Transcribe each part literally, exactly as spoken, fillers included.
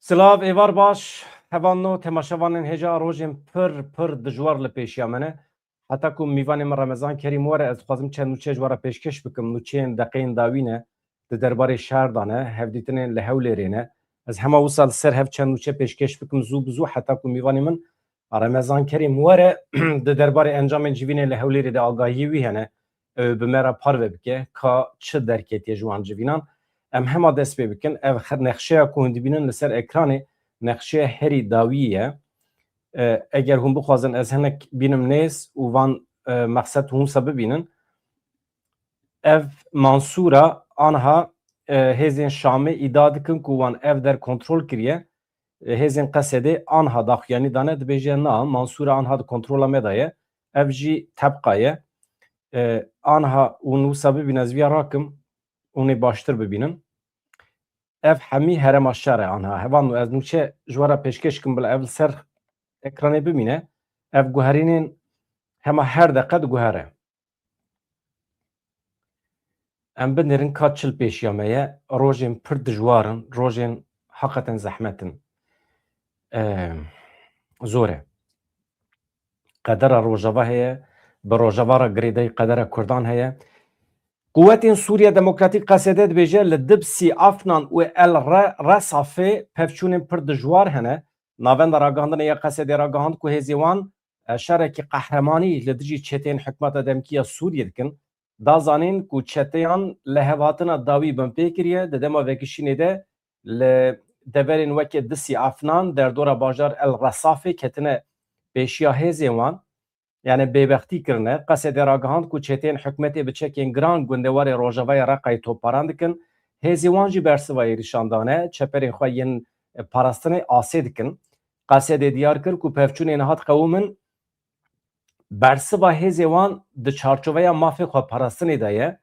Silav, êvar baş, hevalno, temaşevanên hêja, rojên pir, pir dijwar li pêşiya me ne. Heta ku mîvanê min Remezan Kerîm were, ez dixwazim çend nûçe ji we re pêşkêş bikim, nûçeyên deqeyên dawî ne, di derbarê şer de ne, hevdîtinên li Hewlêrê ne. Ez hema wisa li ser hev çend nûçe pêşkêş bikim, zû bi zû, heta ku mîvanê min Remezan Kerîm were, di derbarê encamên civînê li Hewlêrê de agahiyê wî hene, ew bi me re parve bike, ka çi derketiye ji wan civînan. Em hema dest pê bikin. Ev xe-, nexşeya ku hûn dibînin li ser ekranê, nexşeya herî dawî ye. E, eger hûn bixwazin ez hinek bînim nêz û van, e, mexsed hûn wisa bibînin. Ev Mansûra anha, e, hêzên Şamê îdia dikin ku wan ev der kontrol kiriye. E, hêzên Qesedê anha daxuyanî dane, dibêje na, Mansûra anha di kontrola me de ye. Ev jî tebqa ye. E, anha hûn wisa bibînin, ez viya rakim, hûn ê baştir bibînin. Ev hemî herêma şer e anha. Hevalno, ez nûçe ji we re pêşkêş kim, bila ev li ser ekranê bimîne. Ev guherînên hema her deqe diguhere. Em binêrin ka çi li pêşiya me ye. Rojên pir dijwar in, rojên heqeten zehmet in. Em, zor e. Qedera Rojava heye, bi Rojava re girêdayî qedera Kurdan heye. Quwetên Sûriya Demokratîk, Qesede, dibêje, li Dibsî, Afnan û El Re-, Resafê pevçûnên pir dijwar hene. Navenda ragihandinê ya Qesedê ragihand ku hêzên wan, e, şerekî qehremanî li dijî çeteyên hikûmeta demkî ya Sûriyê dikin. Da zanîn ku çeteyan lihevhatina dawî binpê kiriye, di dema vekişînê de li deverên weke Disî, Afnan, derdora bajar El Resafê ketine pêşiya hêzên wan, yani bêbextî kirine. Qesedê ragihand ku çeteyên hikûmetê bi çekên giran gundewarê rojavayê Reqayê topbaran dikin. Hêzên wan jî bersiva êrîşan dane, çeperên xwe yên parastinê asê dikin. Qesedê diyar kir ku pevçûnê niha diqewimin, bersiva hêzê wan di çarçoveya mafê xwe parastinê de ye.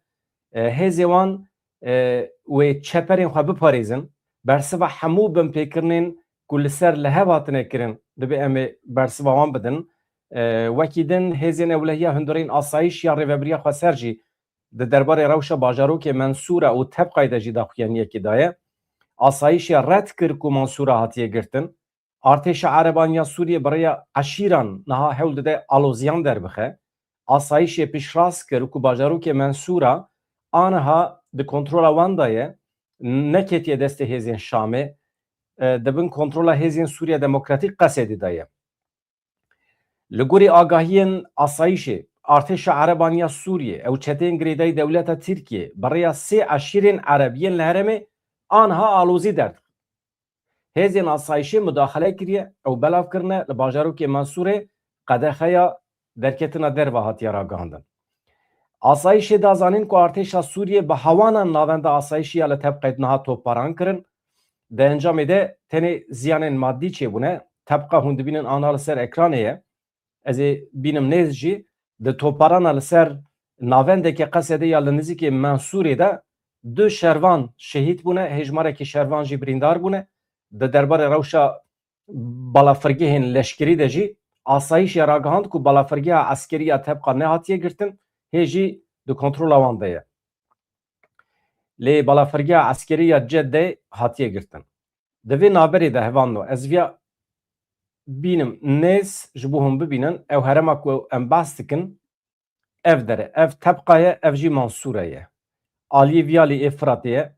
E, hêzê wan, e, wê çeperên xwe biparêzin. Bersiva hemû binpêkirinên ku li ser li hev hatine kirin, dibe em ê bersiva wan bidin. E, wekî din hêzên ewlehiya hundirên asayîş ya rêvebiriya xweser jî di derbarê rewşa bajarokê Mensûra û Tebqayê de jî daxuyaniyekê daye. Asayîşê red kir ku Mensûra hatiye girtin. Artêşa Ereban ya Sûriyê bi rêya eşîran niha hewl dide aloziyan derbixe. Asayîşê piştrast kir ku bajarokê Mensûra aniha di kontrola wan de ye, neketiye destê hêzên Şamê, e, di bin kontrola hêzên Sûriya Demokratîk, Qesedê de ye. Li gorî agahiyên asayîşê, artêşa Ereban ya Sûriyê ew çeteyên girêdayî dewleta Tirkiyê bi rêya sê eşîrên Ereb yên li herêmê aniha alozî derdixin. Hêzên asayîşê mudaxele kiriye, ew belav kirine, li bajarokê Mensûrê qedexeya derketina derve hatiye ragihandin. Asayîşê da zanîn ku artêşa Sûriyê bi hewanan navenda asayîşê ya li Tebqayê niha topbaran kirin. Di encamê de tenê ziyanên madî çêbûne. Tebqa hûn dibînin ana li ser ekranê ye. Ez ê bînim nêz jî, di toparana li ser navendeke Qesedê ya li nizîkê Mensûrê de du şervan şehîd bûne, hêjmarekî şervan jî birîndar bûne. Di derbarê rewşa balafirgehên leşkerî de jî asayîşê ragihand ku balafirgeha eskerî ya Tebqa nehatiye girtin, hê jî di kontrola wan de ye. Lê balafirgeha eskerî ya Ceddê hatiye girtin. Di vê navberê de, hevalno, ez viya bînim nêz ji bo hûn bibînin, ew herêma ku em behs dikin, ev der e, ev Tebqa ye, ev jî Mensûre ye. Aliyê vî alî ê Firatê ye.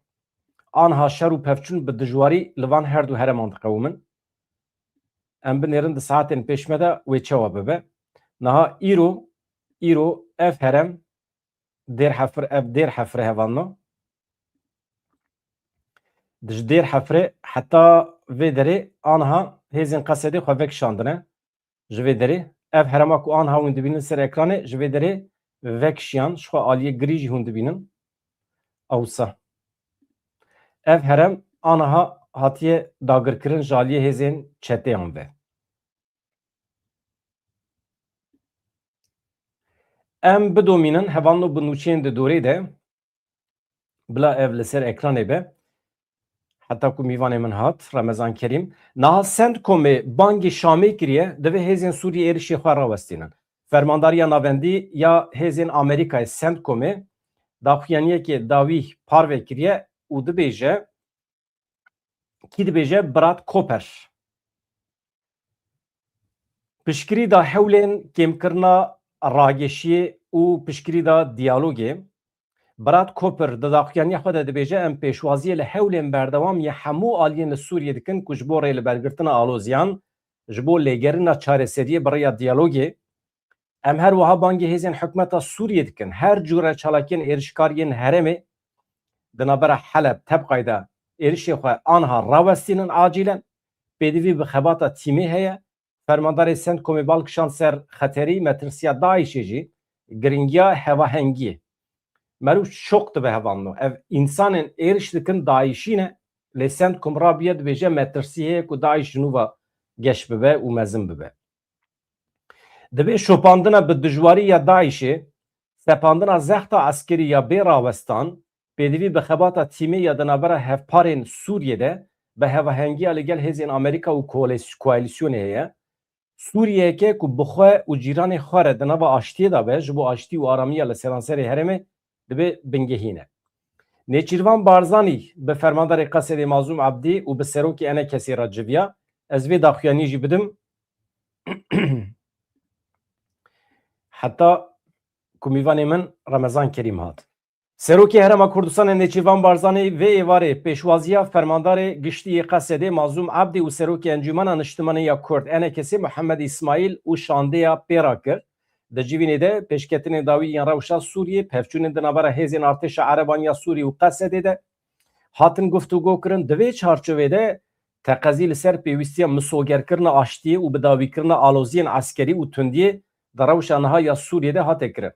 Anha şer û pevçûn bi dijwarî li van her du herêman diqewimin. Em binêrin di saetên pêş me de wê çawa bibe. Niha îro, îro ev herêm Dêr Hefir, ev Dêr Hefir e, hevalno. Di ji Dêr Hefirê heta vê derê aniha hêzên Qesedê xwe vekişandine. Ji vê derê, ev herêma ku aniha hûn dibînin ser ekranê, ji vê derê vekişiyan, ji xwe aliyê girî jî hûn dibînin. Ewsa. Ev herêm aniha hatiye dagirkirin ji aliyê hêzên çeteyan ve. Em bidomînin, hevalno, bi nûçeyên di dorê de, bila ev li ser ekranê be. Heta ku mîvanê min hat, Remezan Kerîm. Niha Sentkomê bangê Şamê kiriye, divê hêzên Sûriyê êrişê xwe rawestînin. Fermandariya Navendî ya hêzên Amerîkayê Sentkomê daxuyaniyekê dawî parve kiriye û dibêje, Kî dibêje? Brad Cooper. Piştgirî da hewlên kêmkirina rageşiyê û piştgirî da diyalogê. Brad Cooper di daxuyaniya xwe de dibêje, em pêşwaziyê li hewlên berdewam yê hemû aliyên li Sûriyê dikin ku ji bo rêlibergirtina aloziyan, ji bo lêgerîna çareseriyê bi rêya diyalogê. Em her wiha bangê hêzên hikûmeta Sûriyê dikin, her cûre çalakiyên êrişkar yên herêmê di navbera Heleb, Tebqayê de êrişê xwe aniha rawestînin acîlen. Pêdivî bi xebata tîmê heye. Fermandarê CENTCOMê bal kişand ser xeterî, metirsiya DAIŞê jî, giringiya hevahengiyê. Meriv şok dibe hevalno. Ev însanên êriş dikin DAIŞî ne, lê CENTCOM rabiye dibêje metirsî heye ku DAIŞ ji nû ve geş bibe û mezin bibe. Dibê şopandina bi dijwarî ya DAIŞê, sepandina zexta eskerî ya bê rawestan, pêdivî bi xebata tîmê ya di navbera hevparên Sûriyê de bi hevahengiya li gel hêzên Amerîka û koalîs-, koalîsyonê heye. Sûriyeyeke ku bi xwe û cîranê xwe re di nava aştiyê de be, ji bo aştî û aramiya li seranserê herêmê dibe bingehîn e. Nêçîrvan Barzanî bi fermandarê Qesedê Mazlûm Ebdî û bi serokê ENKSê re civiya. Ez vê daxuyaniyê jî bidim. Heta ku mîvanê min Remezan Kerîm hat. Serokê Herêma Kurdistanê Nêçîrvan Barzanî vê êvarê pêşwaziya Fermandarê Giştî yê Qesedê Mazlûm Ebdî û Serokê Encûmena Niştimanî ya Kurd, ENKSê, Mihemed Îsmaîl û şandeya pê re kir. Di civînê de pêşketinên dawî yên rewşa Sûriyê, pevçûnên di navbera hêzên artêşa Ereban ya Sûrî û Qesedê de hatin guftûgo kirin. Di vê çarçovê de teqezî li ser pêwîstiya misogerkirina aştiyê û bidawîkirina aloziyên eskerî û tundiyê di rewşa niha ya Sûriyê de hate kirin.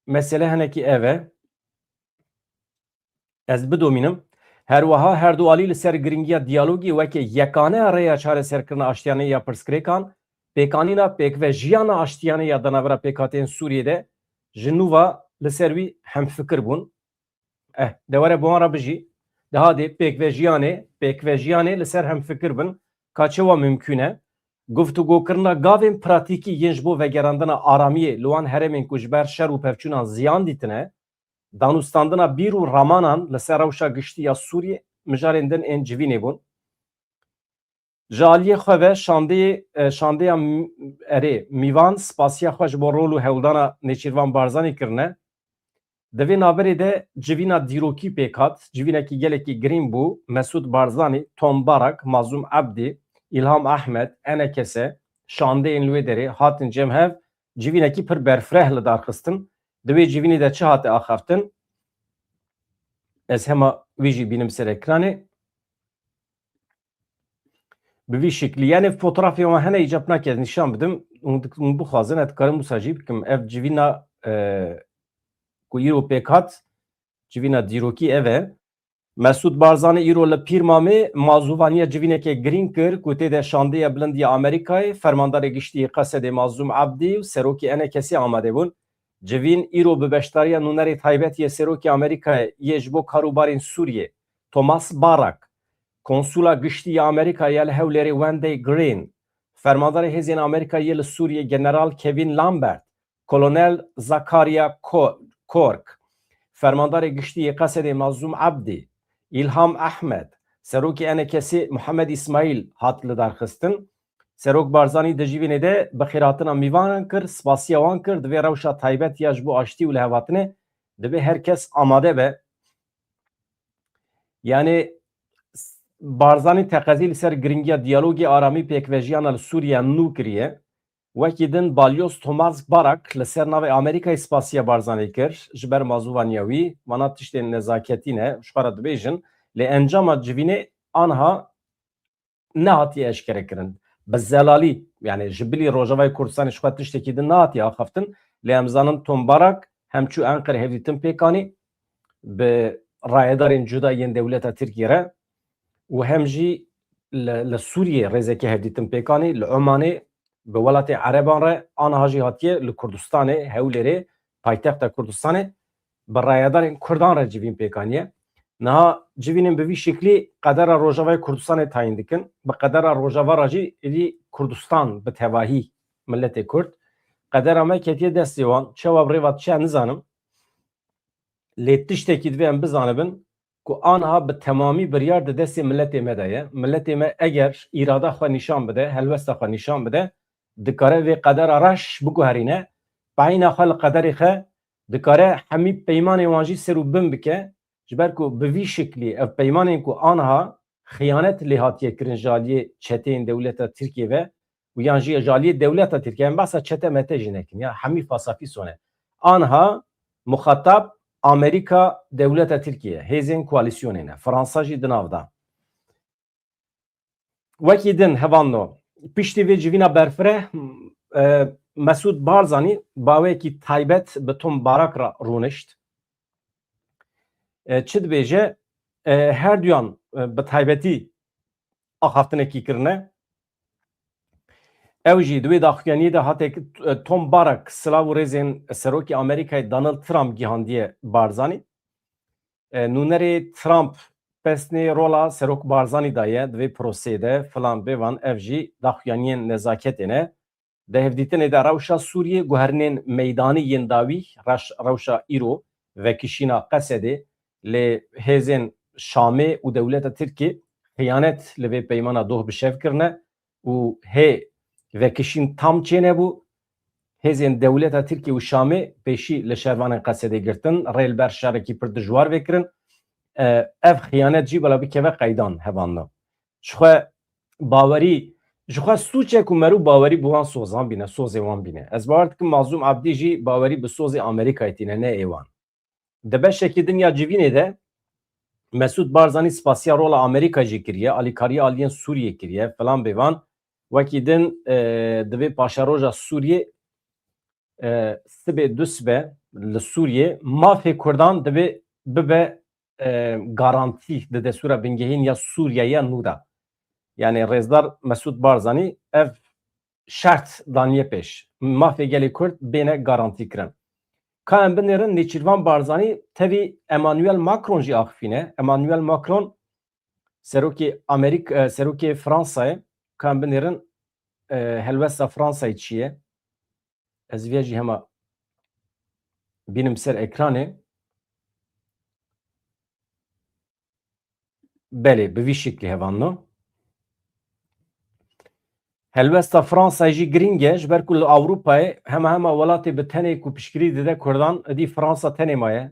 Mesele hinekî ev e. Ez bidomînim. Her wiha her du alî li ser giringiya diyalogê weke yekane rêya çareserkirina aştiyane ya pirsgirêkan, pêkanîna pêkvejiyana aştiyane ya di navbera pêkhateyên Sûriyê de ji nû ve li ser wî hemfikir bûn. Eh, de were bi wan re bijî. De hadê pêkvejiyanê, pêkvejiyanê li ser hemfikir bin. Ka çawa mimkûn e? Guftûgokirina gavên pratîkî yên ji bo vegerandina aramiyê li wan herêmên ku ji ber şer û pevçûnan ziyan dîtine, danûstandina bîr û ramanan li ser rewşa giştî ya Sûriyê mijarên din ên civînê bûn. Ji aliyê xwe ve şandeyê, e, şandeya m-, erê, mîvan spasiya xwe ji bo rol û hewldana Nêçîrvan Barzanî kirine. Di vê navberê de civîna dîrokî pêk hat, civînekî gelekî girîng bû, Mesûd Barzanî, Tom Barak, Mazlûm Ebdî, Îlham Ehmed, ENKS, şandeyên li wê derê hatin cem hev, civînekî pir berfireh li dar xistin. Di wê civînê de çi hate axaftin? Ez hema wî jî bînim ser ekranê. Bi vî şeklî. Yani fotoğrafê wan hene, îcab nake ez nîşan bidim. Hûn dik-, hûn bixwazin, ez dikarim wisa jî bikim. Ev civîna, e, ku îro pêk hat, civîna dîrokî ev e. Mesûd Barzanî îro li Pîrmamê mazûvaniya civîneke girîng kir ku tê de şandeya bilind ya Amerîkayê, Fermandarê Giştî yê Qesedê Mazlûm Ebdî û Serokê ENKSê amade bûn. Civîn îro bi beşdariya nûnerê taybet yê Serokê Amerîkayê yê ji bo karûbarên Sûriyê, Thomas Barak, Konsula Giştî ya Amerîkayê ya li Hewlêrê Wendy Green, Fermandarê Hêzên Amerîkayê yê li Sûriyê General Kevin Lambert, Kolonel Zakaria Ko-, Kork, Fermandarê Giştî yê Qesedê Mazlûm Ebdî, Îlham Ehmed, Serokê ENKSê Muhammed Îsmaîl hat lidarxistin. Serok Barzanî di civînê de bi xêrhatina mîvanan kir, spasiya wan kir, di vê rewşa taybet ya ji bo aştî û lihevhatinê dibê her kes amade be. Yani Barzanî teqezî li ser giringiya diyalogê, aramî, pêkvejiyana li Sûriye nû kiriye. Wekî din Balyoz Thomas Barak li ser navê Amerîkayê spasiya Barzanî kir ji ber mazûvaniya wî, vana tiştên nezaketî ne, ji xwe re dibêjin, lê encama civînê aniha nehatiye eşkerekirin. Bi zelalî, yani ji bilî Rojavayê Kurdistanê ji xwe tiştekî din nehatiye axaftin, lê em zanin Tom Barak hem çû Enqere hevdîtin pêk anî bi rayedarên cuda yên dewleta Tirkiyê re û hem jî li, li Sûriyê rêzeke hevdîtin pêk anî, li Omanê, bi welatê Ereban re, aniha jî hatiye li Kurdistanê, Hewlêrê, paytexta Kurdistanê, bi rayedarên Kurdan re civîn pêk aniye. Niha civînên bi vî şeklî qedera Rojavayê Kurdistanê tayîn dikin. Bi qedera Rojava re jî êdî Kurdistan bi tevahî, miletê Kurd. Qedera me ketiye destê wan. Çawa bi rê ve diçe nizanim. Lê tiştekî divê em bizanibin. ku anha bi temamî biryar di destê miletê me de ye. Miletê me eger îrada xwe nîşan bide, helwesta xwe nîşan bide, dikare vê qedera reş biguherîne, peyna xwe li qederê xwe dikare hemî peymanên wan jî ser û bin bike, ji ber ku bi vî şiklî ev peymanên ku anha xiyanet lê hatiye kirin ji aliyê çeteyên dewleta Tirkiyê ve û yan jî ji aliyê dewleta Tirkiyê, em behsa çete mete jî nekin, ya hemî fasafî sone. Anha muxatab Amerîka, dewleta Tirkiyê, hêzên koalîsyonê ne. Fransa jî di nav de. Wekî din hevalno, piştî vê civîna berfireh, e, Mesûd Barzanî baweyekî taybet bi Tom Barak re rûnişt. E, çi dibêje? E, her duyan, e, bi taybetî axaftinekî kirine. Ew jî di wê daxuyaniyê de hate, e, Tom Barak silav û rêzên Serokê Amerîkayê Donald Trump gihandiye Barzanî. E, nûnerê Trump pesnê rola Serok Barzanî daye di vê proseyê de, filan bêvan, ev jî daxuyaniyên nezaketê ne. Di hevdîtinê de rewşa Sûriyê, guherinên meydanî yên dawî, reş-, rewşa îro, vekişîna Qesedê, lê hêzên Şamê û dewleta Tirkiyê xiyanet li vê peymana doh bi şev kirine û hê vekişîn tam çênebû. Hêzên dewleta Tirkiyê û Şamê pêşî li şervanên Qesedê girtin, rê li ber şerekî pir dijwar vekirin. E, ev xiyanet jî bela bikeve qeydan hevalno. Ji xwe bawerî, ji xwe sûc e ku merû bawerî bi wan sozan bîne, sozê wan bîne. Ez bawer dikim Mazlûm Abdî jî bawerî bi sozê Amerîkayê tîne, ne ê wan. Di beşekî din ya civînê de Mesûd Barzanî spasiya rola Amerîka jî kiriye, alîkariya aliyên Sûriyê kiriye, filan bêvan. Wekî din, e, divê paşeroja Sûriyê, e, sibê du sibe li Sûriyê mafê Kurdan divê bibe, e, garantî di destûra bingehîn ya Sûriye ya nû de. Yani Rêzdar Mesûd Barzanî ev şert daniye pêş. Mafê gelê Kurd bêne garantî kirin. Ka em binêrin Nêçîrvan Barzanî tevî Emmanuel Macron jî axifîne. Emmanuel Macron serokê Amerîk-, e, serokê Fransayê, ka em binêrin, e, helwesta Fransayê çi ye? Ez vê jî hema bînim ser ekranê. Belê, bi vî şeklî hevalno. Helwesta Fransayê jî girîng e, ji ber ku li Ewropayê hema hema welatê bi tenê ku piştgirî dide Kurdan, êdî Fransa tenê maye.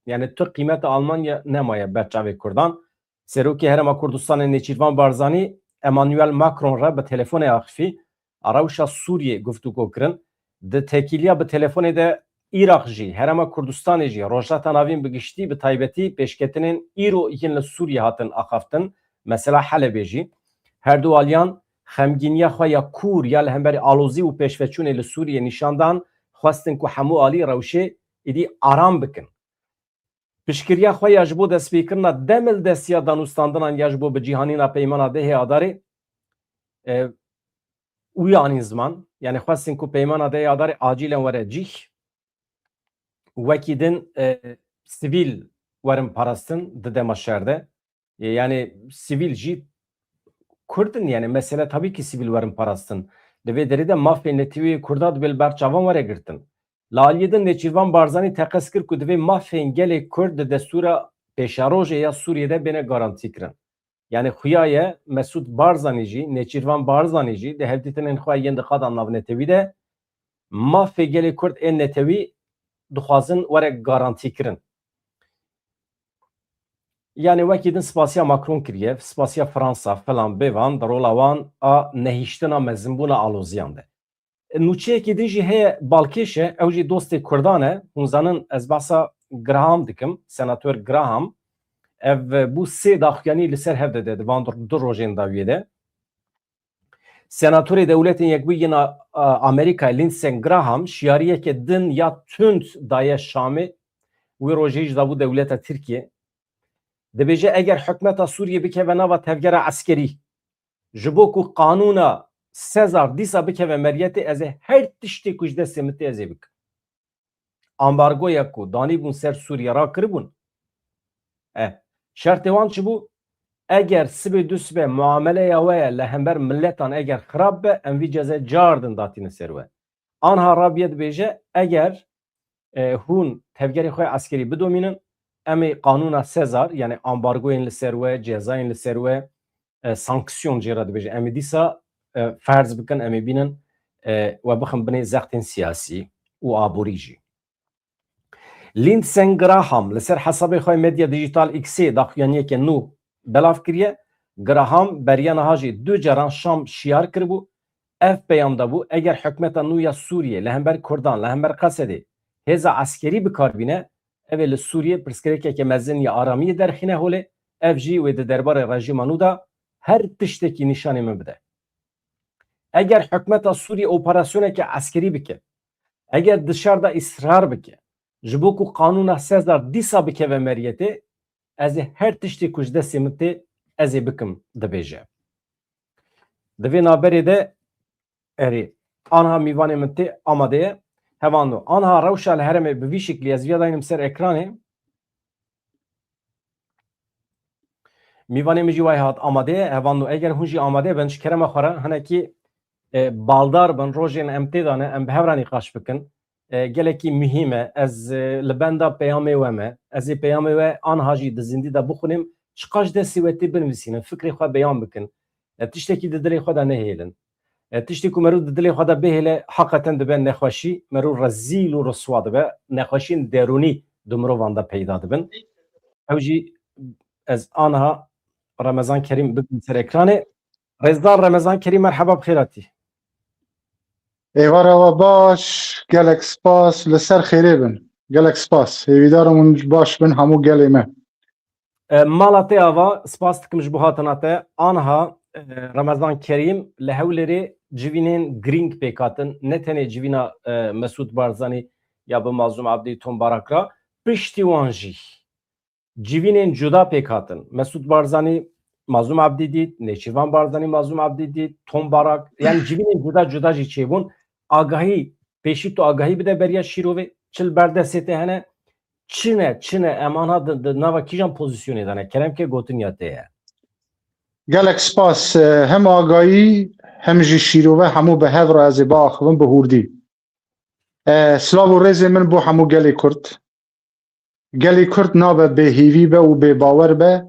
Yani tu qîmeta Almanya nemaye ber çavê Kurdan. Serokê Herêma Kurdistanê Nêçîrvan Barzanî Emmanuel Macron re bi telefonê axifî, a rewşa Sûriyê guftûgo kirin. Di têkiliya bi telefonê de Iraq jî, Herêma Kurdistanê jî, Rojhilata Navîn bi giştî, bi taybetî pêşketinên îro yên li Sûriyê hatin axaftin, mesela Helebê jî. Her du aliyan xemgîniya xwe ya kûr ya li hemberî alozî û pêşveçûnê li Sûriyê nîşan dan, xwestin ku hemû alî rewşê êdî aram bikin. Piştgiriya xwe ya ji bo destpêkirina demildestiya danûstandinan ya ji bo bicîhanîna peymana dehê Adarê, e, wî anîn ziman, yani xwestin ku peymana dehê Adarê acîlen were cîh, wekî din, e, sivîl werin parastin di dema şer de. E, yani sivîl jî Kurd in, yani mesele tabii ki sivîl werin parastin. Di vê derê de mafê netewî Kurda dibê li ber çavan were girtin. Li aliyê din Nêçîrvan Barzanî teqez kir ku divê mafên gelê Kurd di destûra pêşerojê ya Sûriyê de bêne garantî kirin. Yani xuya ye Mesûd Barzanî jî, Nêçîrvan Barzanî jî di hevdîtinên xwe yên di qada navnetewî de mafê gelê Kurd ên netewî dixwazin were garantî kirin. Yani wekî din spasiya Macron kiriye, spasiya Fransa, filan bêvan di rola wan a nehiştina mezinbûna aloziyan de. Nûçeyekî din jî heye balkêş e, ew jî dostê Kurdan e. Hûn zanin ez behsa Graham dikim, senator Graham. Ev bû sê daxuyanî li ser hev dide di van du rojên dawiyê de. Senatorê Dewletên Yekbûyî yên a, a, Amerîkayê Lindsey Graham şiyariyeke din ya tund daye Şamê. Wî rojê jî dabû dewleta Tirkiye. Dibêje eger hikûmeta Sûriyê bikeve nava tevgera eskerî, ji bo ku qanûna Sezar dîsa bikeve meriyetê, ez ê her tiştê ku ji destê min tê ez ê bikim. Ambargoya ku danîbûn ser Sûriye rakiribûn. Eh, şertê wan çi bû? Eger sibê du sibe muameleya we ye li hember miletan eger xirab be, em vî ceze cardin datînin ser we. Anha rabiye dibêje, eger, e, hûn tevgerê xwe eskerî bidomînin, em ê qanûna Sezar, yani ambargoyên li ser we, cezayên li ser we, e, sanksiyon jê re dibêje. Em ê dîsa, e, ferz bikin, em ê bînin, e, we bixin binê zextên siyasî û aborî jî. Lindsey Graham li ser hesabê xwe medya dijital X-ê daxuyaniyeke nû belav kiriye. Graham beriya niha jî du caran Şam şiyar kiribû. Ev peyam dabû, eger hikûmeta nû ya Sûriyê li hember Kurdan, li hember Qesedê hêza eskerî bi kar bîne, ev ê li Sûriyê pirsgirêkeke mezin ya aramiyê derxîne holê, ev jî wê di derbarê rejîma nû de her tiştekî nîşanê min bide. Eger hikûmeta Sûriyê operasyoneke eskerî bike, eger di şer de îsrar bike, ji bo ku qanûna Sezar dîsa bikeve meriyetê, ez ê her tiştê ku ji destê min tê, ez ê bikim, dibêje. Di vê navberê de, erê, anha mîvanê min tê amade ye. Hevando, anha rewşa li herêmê bi vî şiklî ez viya daynim ser ekranê. Mîvanê min jî way hat amade ye. Hevando, eger hûn jî amade bin, ji kerema xwe re hinekî, e, baldar bin, rojên em tê de ne, em bi hev re nîqaş bikin. E, gelekî muhîm e. Ez, e, li benda peyamê we me. Ez ê peyamê we anha jî di zindî de bixwînim. Çiqas ji destê we tê binivîsînin, fikrê xwe beyan bikin. E, tiştekî di dilê xwe de nehêlin. E, tiştê ku merû di dilê xwe de bihêle, heqeten dibe nexweşî, merû rezîl û riswa dibe. Nexweşiyên derûnî di mirovan de peyda dibin. Ew jî ez anha Remezan Kerîm bikim ser ekranê. Rêzdar Remezan Kerîm, merheba, bi xêr hatî. Êvara we baş, gelek spas, li ser xêrê bin. Gelek spas. Hêvîdar im hûn baş bin, hemû gelê me. E, mala te ava, spas dikim ji bo hatina te. Anha, e, Remezan Kerîm, li Hewlêrê civînên girîng pêk hatin. Ne tenê civîna, e, Mesûd Barzanî ya bi Mazlûm Ebdî, Tom Barak re, piştî wan jî civînên cuda pêk hatin. Mesûd Barzanî, Mazlûm Ebdî dît, Nêçîrvan Barzanî, Mazlûm Ebdî dît, Tom Barak, yani civînên cuda cuda jî çêbûn. Agahî, pêşî tu agahî bide beriya şîrovê, çi li ber destê te hene, çi ne, çi ne, em anha di, di nava kîjan pozîsyonê de ne? Kerem ke, gotin ya te ye. Gelek spas, e, hem agahî, hem jî şîrove, hemû bi hev re ez ê biaxivim bi hûrdî. E, silav û rêzê min bo hemû gelê Kurd. Gelê Kurd nabe bêhêvî be û bêbawer be,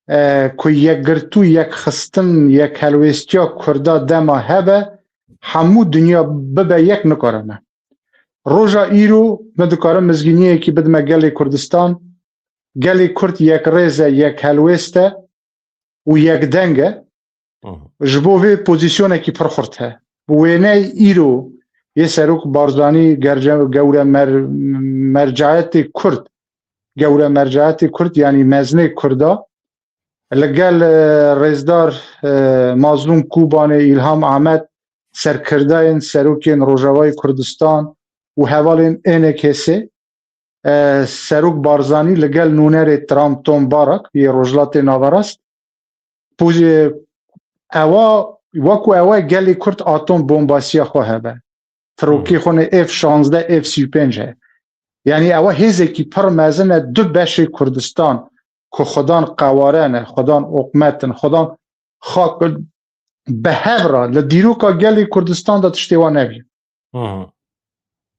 e, ku yekgirtû, yekxistin, yekhelwêstiya Kurda dema hebe, hemû dinya bibe yek, nikare ne. Roja îro min dikarim mizgîniyekî bidime gelê Kurdistan. Gelê Kurd yekrêz e, yekhelwêst e û yekdeng e. Hı hı. Ji bo vê pozîsyonekî pir xurt he. Bi wêneyê îro yê Serok Barzanî gerce-, gewre mer-, mercayetê Kurd, gewre mercayetê Kurd, yanî mezinê Kurda, li gel, e, rêzdar, e, Mazlûm Kobanê, Îlham Amed, serkirdayên serokên Rojavayê Kurdistan û hevalên E N K S, e, Serok Barzanî li gel nûnerê Trump Tom Barak yê Rojhilatê Naverast, pû-, ewa, wekû ewa gelê Kurd atom bombasiya xwe hebe. Firokê xwe ne F şazdeh, F sî û pênc heye. Yanî ewa hêzekî pir mezin e, du beşê Kurdistan ku xudan qeware ne, xudan oqmet in, xudan xak bi hev re li dîroka gelê Kurdistan de tiştê wan nebî. Hı hı.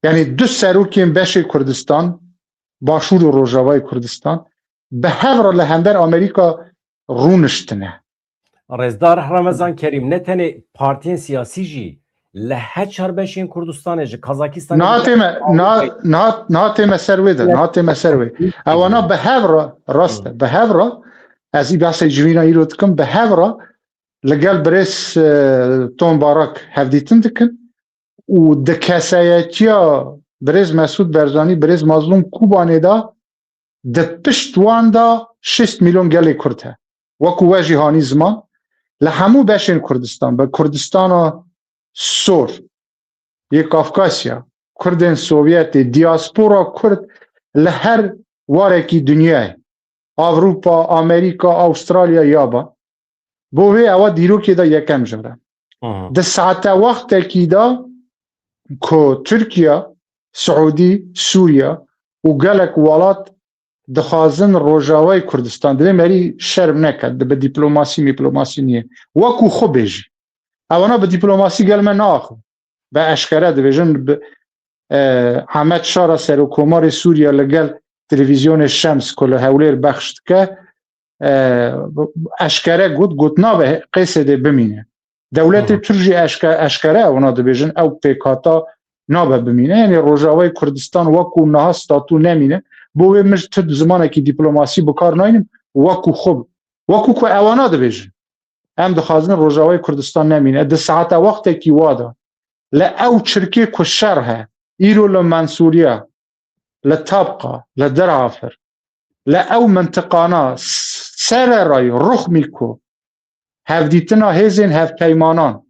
Yanî du serokên beşê Kurdistan, Başûr û Rojavayê Kurdistan, bi hev re li hember Amerîka rûniştine. Rêzdar Remezan Kerîm, ne tenê partiyên siyasî jî li her çar beşên Kurdistanê, ji Kazakistanê Niha tême, niha, niha, niha tême ser wê de, niha tême ser wê. Ewana bi hev re, rast e, bi hev re, ez î behsê civîna îro dikim, bi hev re li gel birêz, e, Tom Barak hevdîtin dikin û di kesayetiya birêz Mesûd Barzanî, birêz Mazlûm Kobanê de di pişt wan de şêst milyon gelê Kurd he. Wekû we jî hanî ziman, li hemû beşên Kurdistan, bi Kurdistana Sor, yê Kafkasya, Kurdên Sovyetê, diaspora Kurd li her warekî dinyayê, Ewropa, Amerîka, Awustralya, yaban. Bo vê ewa dîrokê de yekem jin re. Aha. Di saete wextekî de ku Tirkiye, Siûdî, Sûriye û gelek welat dixwazin Rojavayê Kurdistan, divê merî şerm neke, di bi dîplomasî, mîplomasî niye. Wekû xwe bêjî. Ewana bi dîplomasî gel me naaxivin. Bi eşkere dibêjin, bi, e, Ehmed Şara, Serokkomarê Sûriye, li gel televîzyonê Şems ku li Hewlêr bexş dike, e, eşkere got, got nabe Qêsêdê bimîne. Dewletê Hı hı. Tirk jî eşke-, eşkere ewna dibêjin, ew pêkhata nabe bimîne. Yanî Rojavayê Kurdistan wekû niha statû nemîne. Bo wê min ji tu zimanekî dîplomasî bi kar naynim, wekû xwe, wekû ku ewana dibêjin. Em dixwazin Rojavayê Kurdistan nemîne. Di saeta wextekî wa de li ew çirkê ku şer he, îro li Mensûriya, li Tabqa, li Dirafir, li ew mintiqana s-, sererayî ruxmî ku hevdîtina hêzên hevpeymanan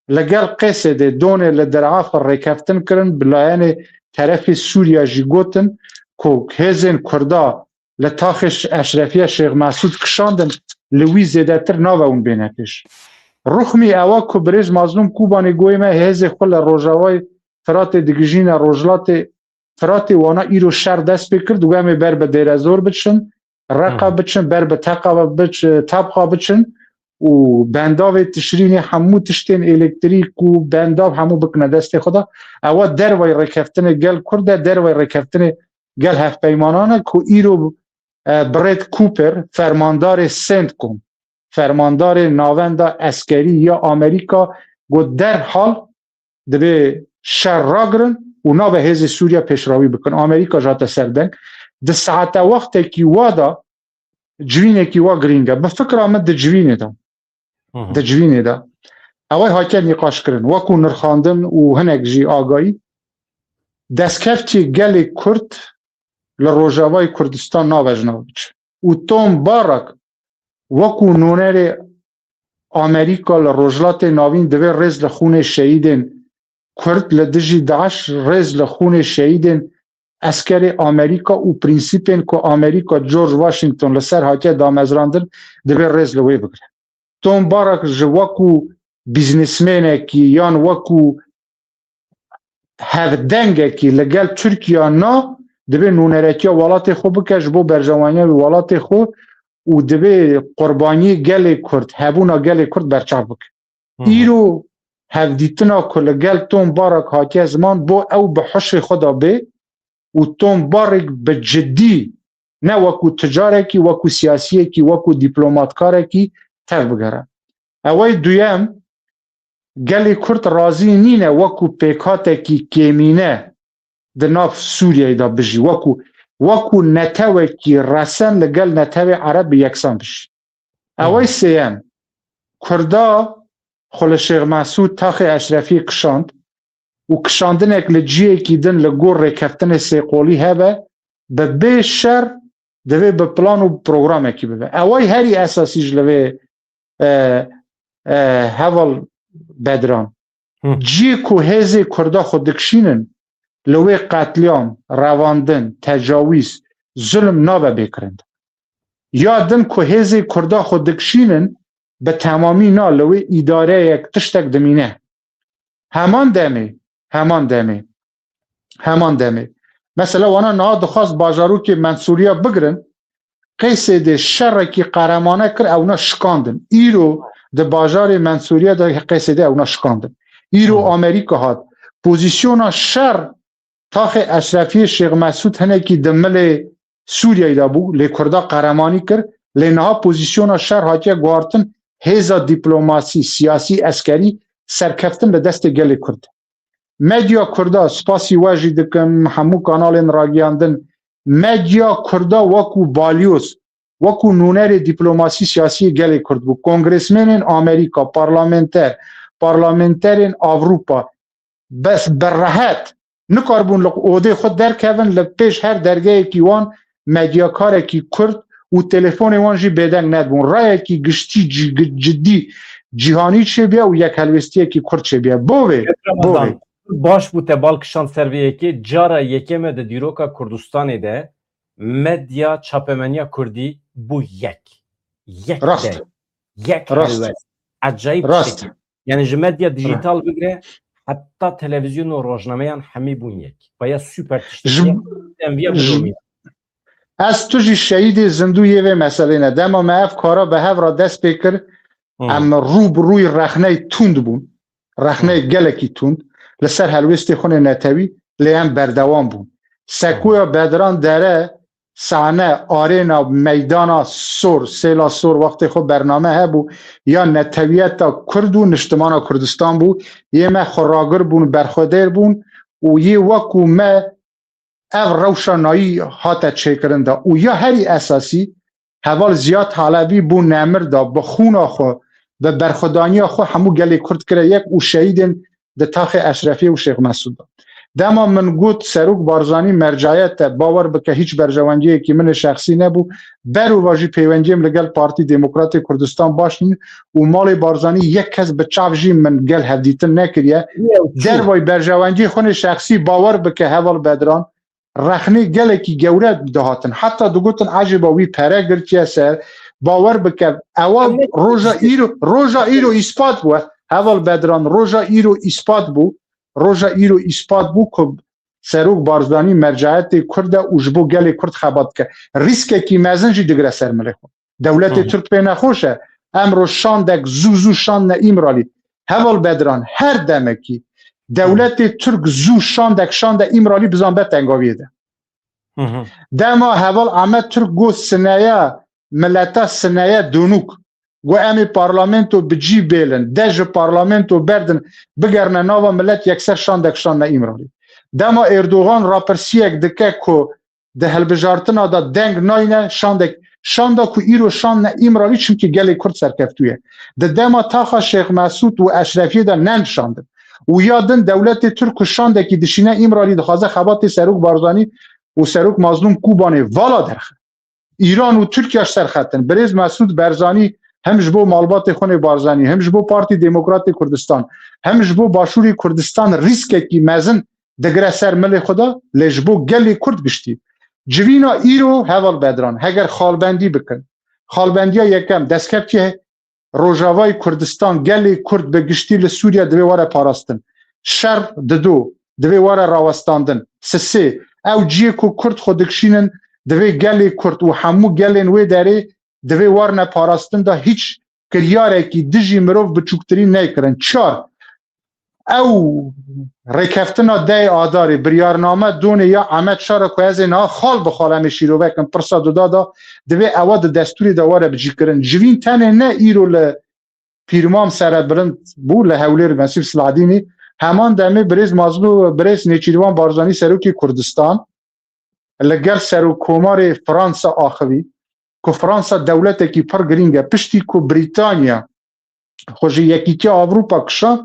li gel Qêsêdê donê li Dirafir rêkeftin kirin, bi layenê terefê Sûriya jî gotin ku hêzên Kurda li taxê Ş-, Eşrefiya Şêx Mesûd kişandin, li wî zêdetir nabe hûn bêne pêş. Ruxmî ewa ku birêz Mazlûm Kûbanê goyê me hêzê xwe li Rojavayê Firatê digijîne Rojhilatê Firatê, wana îro şer dest pê kir, dibê em ê ber bi Dêrezor biçin, Reqa Hı. biçin, ber bi Teqa biç-, Tebqa biçin û bendavê Tişrînê hemû tiştên elektrîk û bendav hemû bikine destê xwe de. Ewa dervayî rêkeftinê gel Kurd e, dervayî rêkeftinê gel hevpeymanan e ku îro, e, Brad Cooper, fermandarê CENTCOM, fermandarê Navenda Eskerî ya Amerîka, got derhal divê şer ragirin û nabe hêzê Sûriya pêşrawî bikin. Amerîka jate ser deng. Di saete wextekî wa de civînekî wa girîng e. Bi fikra min di civînê de. Hı hı. Di civînê de. Ew ê hatiye nîqaşkirin. Wekû nirxandin û hinek jî agayî, destkeftî gelê Kurd li Rojavayê Kurdistan nabe ji nav biçe. Û Tom Barak wekû nûnerê Amerîka li Rojhilatê Navîn divê rêz li xûnê şehîdên Kurd li dijî DAIŞ, rêz li xûnê şehîdên eskerê Amerîka û prînsîpên ku Amerîka George Washington li ser hatiye damezrandin, divê rêz li wê bigire. Tom Barak ji wekû bîznesmenekî yan wekû hevdengekî li gel Tirkiye na, divê nûneretiya welatê xwe bike ji bo berjewaniya wî welatê xwe û divê qurbaniyê gelê Kurd, hebûna gelê Kurd berçav bike. Hı hı. Îro hevdîtina ku li gel Tom Barak hatiye ziman bo ew bi hişê xwe de bê û Tom Barak bi cidî ne wekû ticarekî, wekû siyasiyekî, wekû dîplomatkarekî tev bigere. Ewey duyem, gelê Kurd razî nîne wekû pêkhatekî kêmîne di nav Sûriyeyê de bijî, wekû, wekû netewekî resen li gel netewê Ereb bi yeksan bijî. Ewey sêyem, Kurda xwe li Şêx Mesûd taxê Eşrefiyê kişand û kişandinek li ciyekî din li gor rêkeftinê sêqolî hebe, bi bê şer divê bi plan û programekî bibe. Ewey herî esasî ji li vê, e, e, heval Bedran. Hı. Ciyê ku hêzê Kurda xwe dikişînin, li wê qetlîam, revandin, tecawîz, zulm nabe bêkirind. Ya din ku hêzê Kurda xwe dikişînin, bi temamî na li wê îdareyek tiştek dimîne. Heman demê, heman demê, heman demê. Mesela wana niha dixwast bajarokê Mensûriya bigirin, Qêsêdê şerekî qeremane kir, ewna şikandin. Îro di bajarê Mensûriya de Qêsêdê ewna şikandin. Îro Hı. Amerîka hat. Pozîsyona şer taxê Eşrefiyê Şêx Mesûd hinekî di milê Sûriyeyê de bû, lê Kurda qeremanî kir, lê niha pozîsyona şer hatiye guhartin, hêza dîplomasî, siyasî, eskerî serkeftin li destê gelê Kurd. Medya Kurda, spasî we jî dikim, hemû kanalên ragiyandin, medya Kurda wekû balyoz, wekû nûnerê dîplomasî siyasî yê gelê Kurd bû. Kongresmenên Amerîka, parlamenter, parlamenterên Avrupa, bes bi rehet nikaribûn li odê xwe derkevin, li pêş her dergehekî wan medyakarekî Kurd û telefonê wan jî bêdeng nedibûn. Rayekî giştî cî-, cidî cîhanî çêbiya û yekhelwêstiyekî Kurd çêbiya. Bo vê, bo vê. Baş bû te bal kişand ser vê yekê. Cara yekê me di dîroka Kurdistanê de medya çapemeniya Kurdî bû yek. Yek Rast. deng. Yek Rast. helwest. Ecayîb Rast. tiştekî. Yani ji medya dijital bigire heta televîzyon û rojnameyan hemî bûn yek. Baya super tiştekî. Ji, Em viya ji, bidomîne. Ez tu jî şehîdê zindû yê vê meselê ne. Dema me ev kara bi hev re dest pê kir, Hı. em rû bi rûyî rexneyê tund bûn. Rexneyê Hı. gelekî tund. Li ser helwêstê xwe netewî, lê em berdewam bûn. Sekoya Bedran Dere sahne, arêna, meydana sor, sêla sor wextê xwe bername hebû, ya netewiyeta Kurd û niştimana Kurdistan bû, yê me xwe ragir bûn, berxwedêr bûn û yê wekû me ev rewşa nayî hate çêkirin de û ya herî esasî, heval Ziyad Halebî bû nemir de, bi xûna xwe, bi berxwedaniya xwe hemû gelê Kurd kire yek û şehîdên di taxê Eşrefiyê û Şêx Mesûd de. Dema min got Serok Barzanî merciyet e, bawer bike hîç berjewendiyekî min ê şexsî nebû, berovajî pêwendiyê min li gel Partî Demokratê Kurdistan baş nîn û malê Barzanî yek kes bi çav jî min gel hevdîtin nekiriye. Dervayî berjewendiyê xwe nê şexsî, bawer bike heval Bedran, rexnê gelekî gewre dihatin. Heta digotin, ecêba wî pere girtiye ser. Bawer bike, ewa roja îro, roja îro îspat bû. Heval Bedran, roja îro îspat bû. Roja îro îspat bû ku Serok Barzanî merciyetê Kurd e û ji bo gelê Kurd xebat dike. Rîskekî mezin jî digire ser milê xwe. Dewletê Hı hı. Tirk pê nexweş e. Emro şandek zû zû şandne Îmralî. Heval Bedran, her demekî dewletê Tirk zû şandek şande Îmralî, bizan be tengaviyê de. Hı hı. Dema heval Ahmet Tirk got sineye, mileta sineye donûk. Got em ê parlamento bi cî bêlin, de ji parlamento berdin, bigerine nava milet, yekser şandek şandne Îmralî. Dema Erdogan rapirsiyek dike ku di hilbijartina de deng nayne şandek, şanda ku îro şandne Îmralî, çimkî gelê Kurd serkeftû ye. Di dema taxa Şêx Mesûd û Eşrefiyê de nend şandin. Û ya din dewletê Tirk ku şandekî dişîne Îmralî, dixwaze xebatê Serok Barzanî û Serok Mazlûm Kobanê vala derxe. Îran û Tirkiye ji ser xet in. Birêz Mesûd Barzanî hem ji bo malbatê xwe nê Barzanî, hem ji bo Partî Demokratê Kurdistan, hem ji bo Başûrê Kurdistan rîskekî mezin digire ser milê xwe de, lê ji bo gelê Kurd giştî. Civîna îro heval Bedran, heger xalbendî bikin, xalbendiya yekem, destkeftiye Rojavayê Kurdistan, gelê Kurd bi giştî li Sûriye divê were parastin. Şer dido, divê were rawestandin. Sisê, ew cihê ku Kurd xwe dikişînin, divê gelê Kurd û hemû gelên wê derê divê warine parastin de hîç kiryarekî dijî mirov biçûktirî neykirin. Çar, ew rêkeftina deh Adarê, biryarname donê ya Emed Şara ku ez ê niha xal bi xal em ê şîrove kin, pirsa duda da, divê ewa di destûrê de were bicîkirin. Civîn tenê ne îro li Pîrmam serebilind bû, li Hewlêr Mesîr Siladînî, heman demê birêz Mazlû, birêz Nêçîrvan Barzanî, serokê Kurdistan, li gel Serokkomarê Fransa axivî, ku Fransa dewletekî pir girîng e. Piştî ku Brîtanya xwe ji Yekîtiya Ewropa kişand,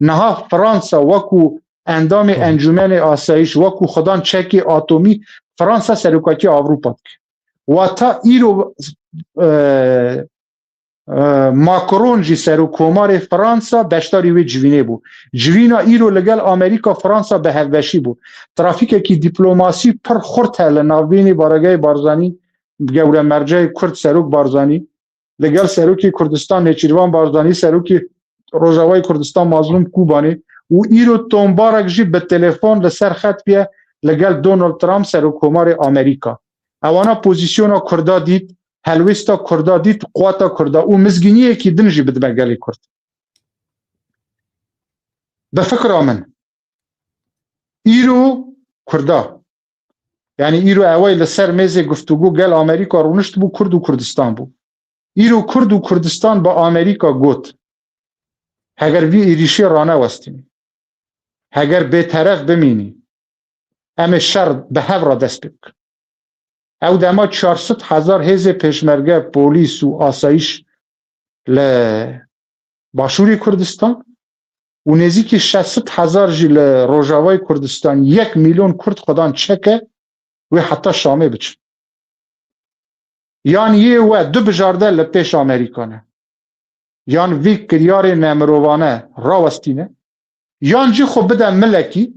niha Fransa wekû endamê Hı. Encûmenê Asayîş, wekû xudan çekê atomî, Fransa serokatiya Ewropa dike. Wata îro, e, e, Macron jî serokkomarê Fransa beşdarî wê civînê bû. Civîna îro li gel Amerîka Fransa bi hevbeşî bû. Trafîkekî dîplomasî pir xurt heye li navbînî baregehê Barzanî, gewremerceyê Kurd Serok Barzanî, li gel Serokê Kurdistan Nêçîrvan Barzanî, Serokê Rojavayê Kurdistan Mazlûm Kobanê û îro tombarek jî bi telefon li ser xet bûye li gel Donald Trump, Serokkomarê Amerîka. Ewana pozîsyona Kurda dît, helwêsta Kurda dît, quweta Kurda û mizgîniyekî din jî bidime gelê Kurd. Bi fikra min, îro Kurda, yanî îro ewayî li ser mêzê guftûgû gel Amerîka rûnişt bû, Kurd û Kurdistan bû. Îro Kurd û Kurdistan bi Amerîka got, heger vî êrîşê ranewestînî, heger bêteref bimînî, em ê şer bi hev re dest pê bikin. Ew dema çar sed hezar hêzê pêşmerge, polîs û asayîş li Başûrê Kurdistan û nêzîkî şeş sed hezar jî li Rojavayê Kurdistan, yek milyon Kurd xwedan çeke wê heta Şamê biçin. Yan yê we du bijarde li pêş Amerîka ne, yan vî kiryarê nemirovane rawestîne, yan jî xwe bide milekî,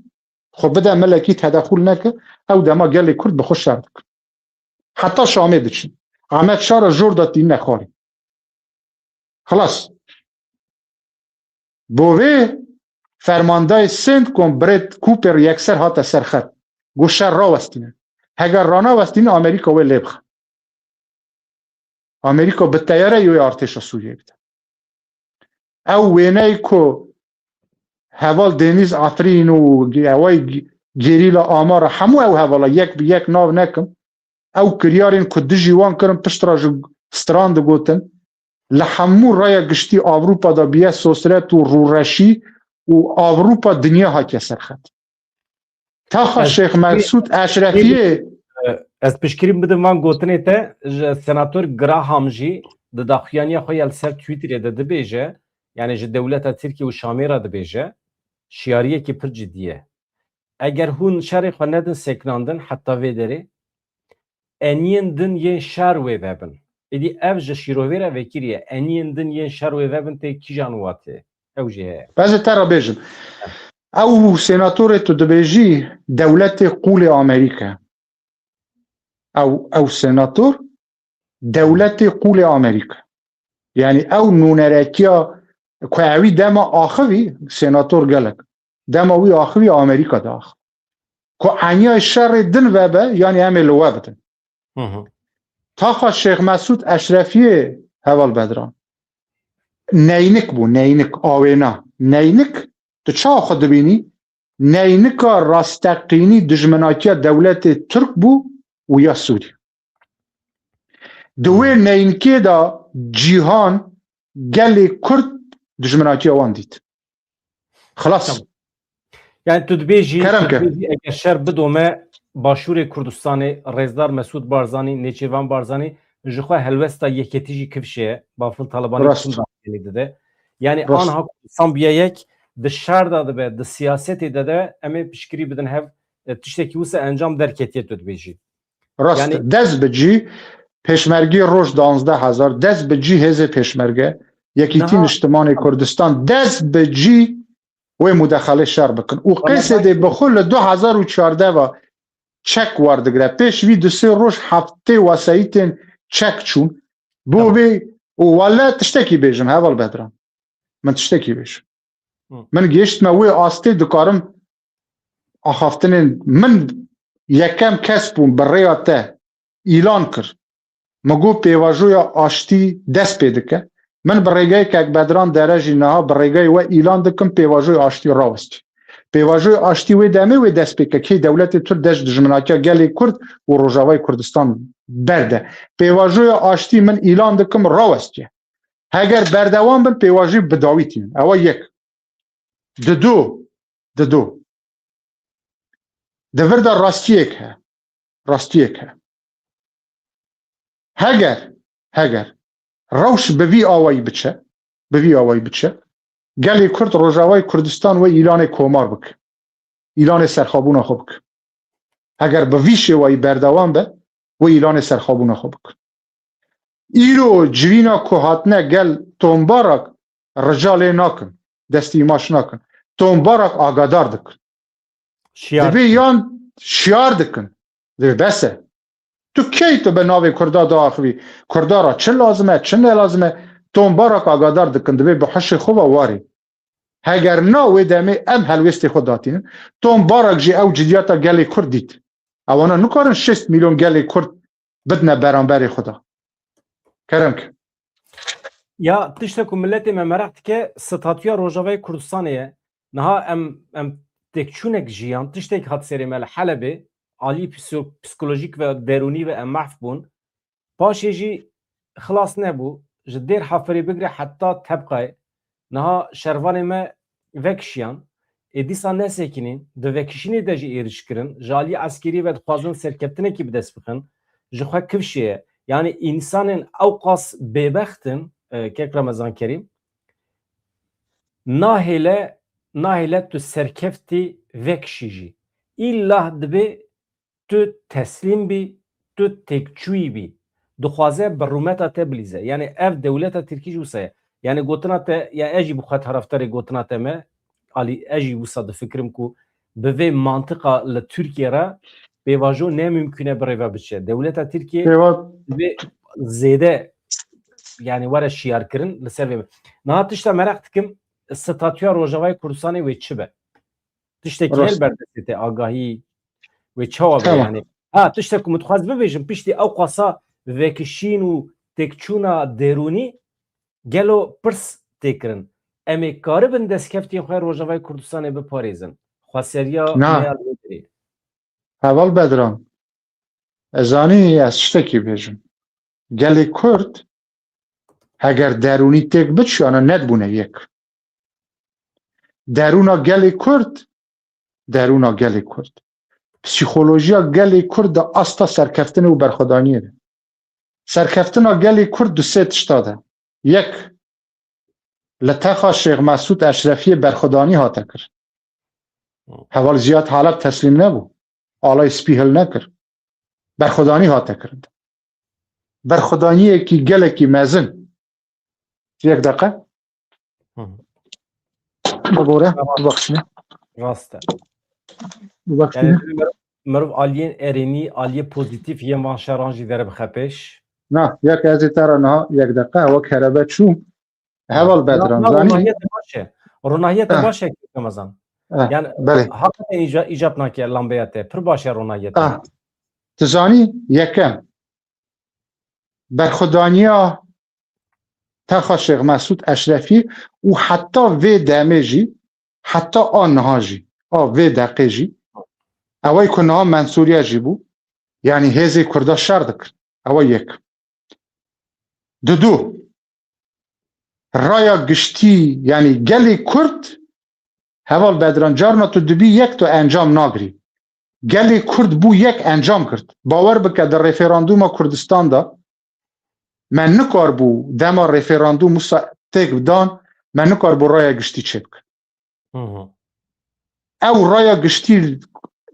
xwe bide milekî, tedexul neke, ew dema gelê Kurd bi xwe şer dikin. Heta Şamê diçin. Ahmet Şara jor de tîne xwarê. Xilas. Bo vê fermandayê CENTCOM Brad Cooper yekser hate ser xet. Got şer rawestîne. Heger ranewestîne, Amerîka wê lê bixe. Amerîka bi teyare yê wê artêşa Sûriyeyê bide. Ew wêneyê ku heval Denîz Efrîn û eway gerîla Amara, hemû ew hevala yek bi yek nav nekim, Ew kiryarên ku dijî wan kirin pişt re ji stran digotin. Li hemû raya giştî Ewropa de bûye sosret û rûreşî û Ewropa dinya hatiye serxet. Taxa Şêx Mesûd Eşrefiyê. Ez piştgirî bidim van gotinê te, ji senator Graham jî di daxuyaniya xwe ya li ser Twitterê de dibêje, yani ji dewleta Tirkiye û Şamê re dibêje, şiyariyekî pir cidî ye. Eger hûn şerê xwe nedin sekinandin heta vê derê, eniyên din yên şer wê vebin. Êdî ev ji şîrovê re vekirî ye. Eniyên din yên şer wê vebin tê kîjan watê? Ew jî heye. Ez ê te re bêjim. Ew senatorê tu dibêjî dewletê qûlê Amerîka. Ew, ew senator dewletê qûlê Amerîka. Yanî ew nûneretiya ku ewî dema axivî senator gelek. Dema wî axivî Amerîka de axivî. Ku eniyay şerê din vebe, yanî em ê li we bidin. Hı hı. Taxa Şêx Mesûd Eşrefiyê heval Bedran. Neynik bû, neynik, awêna. Neynik, tu çawa xwe dibînî? Neynika rasteqînî dijminatiya dewletê Tirk bû û ya Sûrî. Di wê neynikê de cîhan gelê Kurd dijminatiya wan dît. Xilas. Tamam. Yani tu dibêjî, Kerem tu ke. dibêjî eger şer bidome Başûrê Kurdistanê, Rêzdar Mesûd Barzanî, Nêçîrvan Barzanî, ji xwe helwesta yeketî jî kifşe ye, Bafil Talibanî Rast. Çin daxuyanî dide. Yani Rast. anha Kurdistan bûye yek, di şer de dibe, di siyasetê de de em ê piştgirî bidin hev, e, tiştekî wisa encam derketiye tu dibêjî. Rast e. Yani Dest bi cî pêşmergê roj danzdeh hezar, dest bi cî hêzê pêşmerge, Yekîtî Niha Niştimanê Kurdistan, dest bi cî wê mudexelê şer bikin. Û Ama qêsê dê belkî bi xwe li du hezar û çardeh ve çek werdigire. Pêş vî du sê roj heftê wesayîtên çek çûn. Bo Tamam. vê û wele tiştekî bêjim, heval Bedran. Min tiştekî bêjim. Hı. Min gihiştime wê astê dikarim axaftinên min yekem kes bûm bi rêya te îlan kir. Min got pêvajoya aştî dest pê dike. Min bi rêgeyê kek Bedran Dere jî niha bi rêgeyê we îlan dikim pêvajoya aştî rawestî. Pêvajoya aştî wê demê wê dest pê ke kê dewletê Tirk dest dijminatiya gelê Kurd û Rojavayê Kurdistan berde. Pêvajoya aştî min îlan dikim rawestiye. Heger berdewam bin pêvajoyê bi dawî tînin. Ewa yek. Didu, didu. Di vir de rastiyek he. Rastiyek he. Heger, heger rewş bi vî awayî biçe, bi vî awayî biçe, gelê Kurd Rojavayê Kurdistan wê îlanê komar bike. Îlanê serxabûna xwe bike. Heger bi vî şêwayî berdewam be, wê îlanê serxabûna xwe bike. Îro civîna ku hatine gel tombarak rica lê nakin, destîmaş nakin. Tombarak agadar dikin. Şiyar. Divê yan şiyar dikin. Divê bes e. Tu key tu bi navê Kurda diaxivî? Kurda ra çi lazim e, çi ne lazim e? Tombarak agadar dikin, divê bi hişê xwe ve warê. Heger na wê demê em helwêstê xwe datînin. Tombarak jî ew cidiyata gelê Kurd dît. Ewana nikarin şêst milyon gelê Kurd bidine beramberê xwe de. Kerem ke. Ya tiştek ku miletê me meraq dike, statûya Rojavayê Kurdistanê ye. Niha em, em têkçûnek jiyan, tiştek hat serê me li Helebê, alî psî-, psîkolojîk ve derûnî ve em mehf bûn. Paşê jî xilas nebû. Ji Dêr Hefirê bigire heta Tebqayê, niha şervanê me vekişiyan. Ê dîsa nesekinîn, di vekişînê de jî êriş kirin. Ji alî eskerî ve dixwazin serkeftinekî bi dest bixin. Ji xwe kifşê ye. Yanî însanên ewqas bêbext in, e, kek Remezan Kerîm, nahêle, nahêle tu serkeftî vekişî jî. Îlla dibe tu teslîm bî, tu têkçûyî bî. Dixwaze bi rûmeta te bilîze. Yanî ev dewleta Tirkî jî wisa ye. Yanî gotina te, ya ez jî bi xwe taraftarê gotina te me, alî ez jî wisa difikirim ku bi vê mantiqa li Tirkiye re pêvajo ne mimkûn e bi rê ve biçe. Dewleta Tirkiye Pêva- divê zêde, yanî were şiyarkirin li ser vê. Niha tişta meraq dikim, statûya Rojavayê Kurdistanê wê çi be? Tiştekî Rast. hel berdestê te, agahî wê çawa be Tamam. yanî? Ha, tiştek ku min dixwest bibêjim, piştî ew qasa vekişîn û têkçûna derûnî gelo pirs tê kirin. Em ê karibin destkeftiyên xwe Rojavayê Kurdistanê biparêzin? Xweseriya Na. me ya li vê derê. Heval Bedran, Ez zanî ez tiştekî bêjim. Gelê Kurd heger derûnî têk biçiyana nedibûne yek. Derûna gelê Kurd, derûna gelê Kurd. Psîkolojiya gelê Kurd di asta serkeftinê û berxwedaniyê de. Serkeftina gelê Kurd du sê tişta de. Yek, li texa Şêx Mesûd Eşrefiyê berxwedanî hate kir. Heval Ziyad Halep teslîm nebû. Alay spî hil nekir. Berxwedanî hate kirin. Berxwedaniyekî gelekî mezin. Yek deqe. Hı hı. Bibore, Tamam. bibexşîne. Rast e. Bibexşîne. Yani, mirov, mirov aliyên erênî, aliyê pozîtîf yên van şeran jî dere bixe pêş. Na, yek ez ê te re niha yek deqe, ewa kerebe çû. Heval Bedran, Ya, zanî? Ronahiyê te baş e. Ronahiyê te Eh. baş e, Kek Ramazan. Eh, Yani, belê. hakikaten îca-, îcap nake lambeya te. Pir baş e ronahiyê te. Eh. Tu zanî, yekem, berxwedaniya texa Şêx Mesûd Eşrefî û heta vê demê jî, heta a niha jî, a vê deqê jî, ew ê ku niha Mensûriye jî bû, yanî hêzê Kurda şer dikir. Ew e yek. Didu, raya giştî, yanî gelê Kurd, heval Bedran, carna tu dibî yek, tu encam nagirî. Gelê Kurd bû yek, encam girt. Bawer bike, di referandûma Kurdistan de me nikarbû dema referandûm wisa têk bidan, me nikarbû raya giştî çêbike. Hı hı. Ew raya giştî,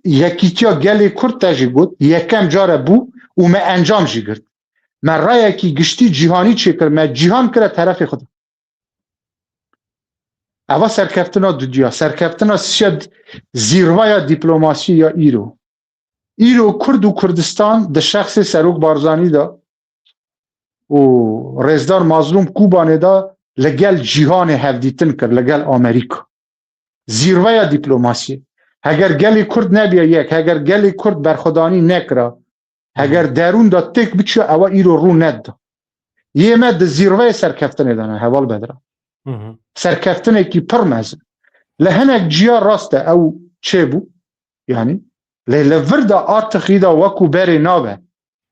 yekîtiya gelê Kurd te jî got, yekem care bû û me encam jî girt. Me rayekî giştî cîhanî çêkir, me cîhan kire terefê xwe de. Eva serkeftina dudiya, serkeftina sisiya d-, zîrvaya dîplomasiyê ya îro. Îro Kurd û Kurdistan di şexsê Serok Barzanî de û Rêzdar Mazlûm Kûbanê de li gel cîhanê hevdîtin kir, li gel Amerîka. Zîrveya dîplomasiyê. Heger gelê Kurd nebiya yek, heger gelê Kurd berxwedanî nekira, heger derûn de têk biçiya, ewa îro rû nedida. Yê me di zîrveyê serkeftinê de ne, heval Bedran. Hı hı. Serkeftinekî pir mezin. Li hinek ciya rast e ew çêbû, yanî, lê li vir de a tixî de wekû berê nabe,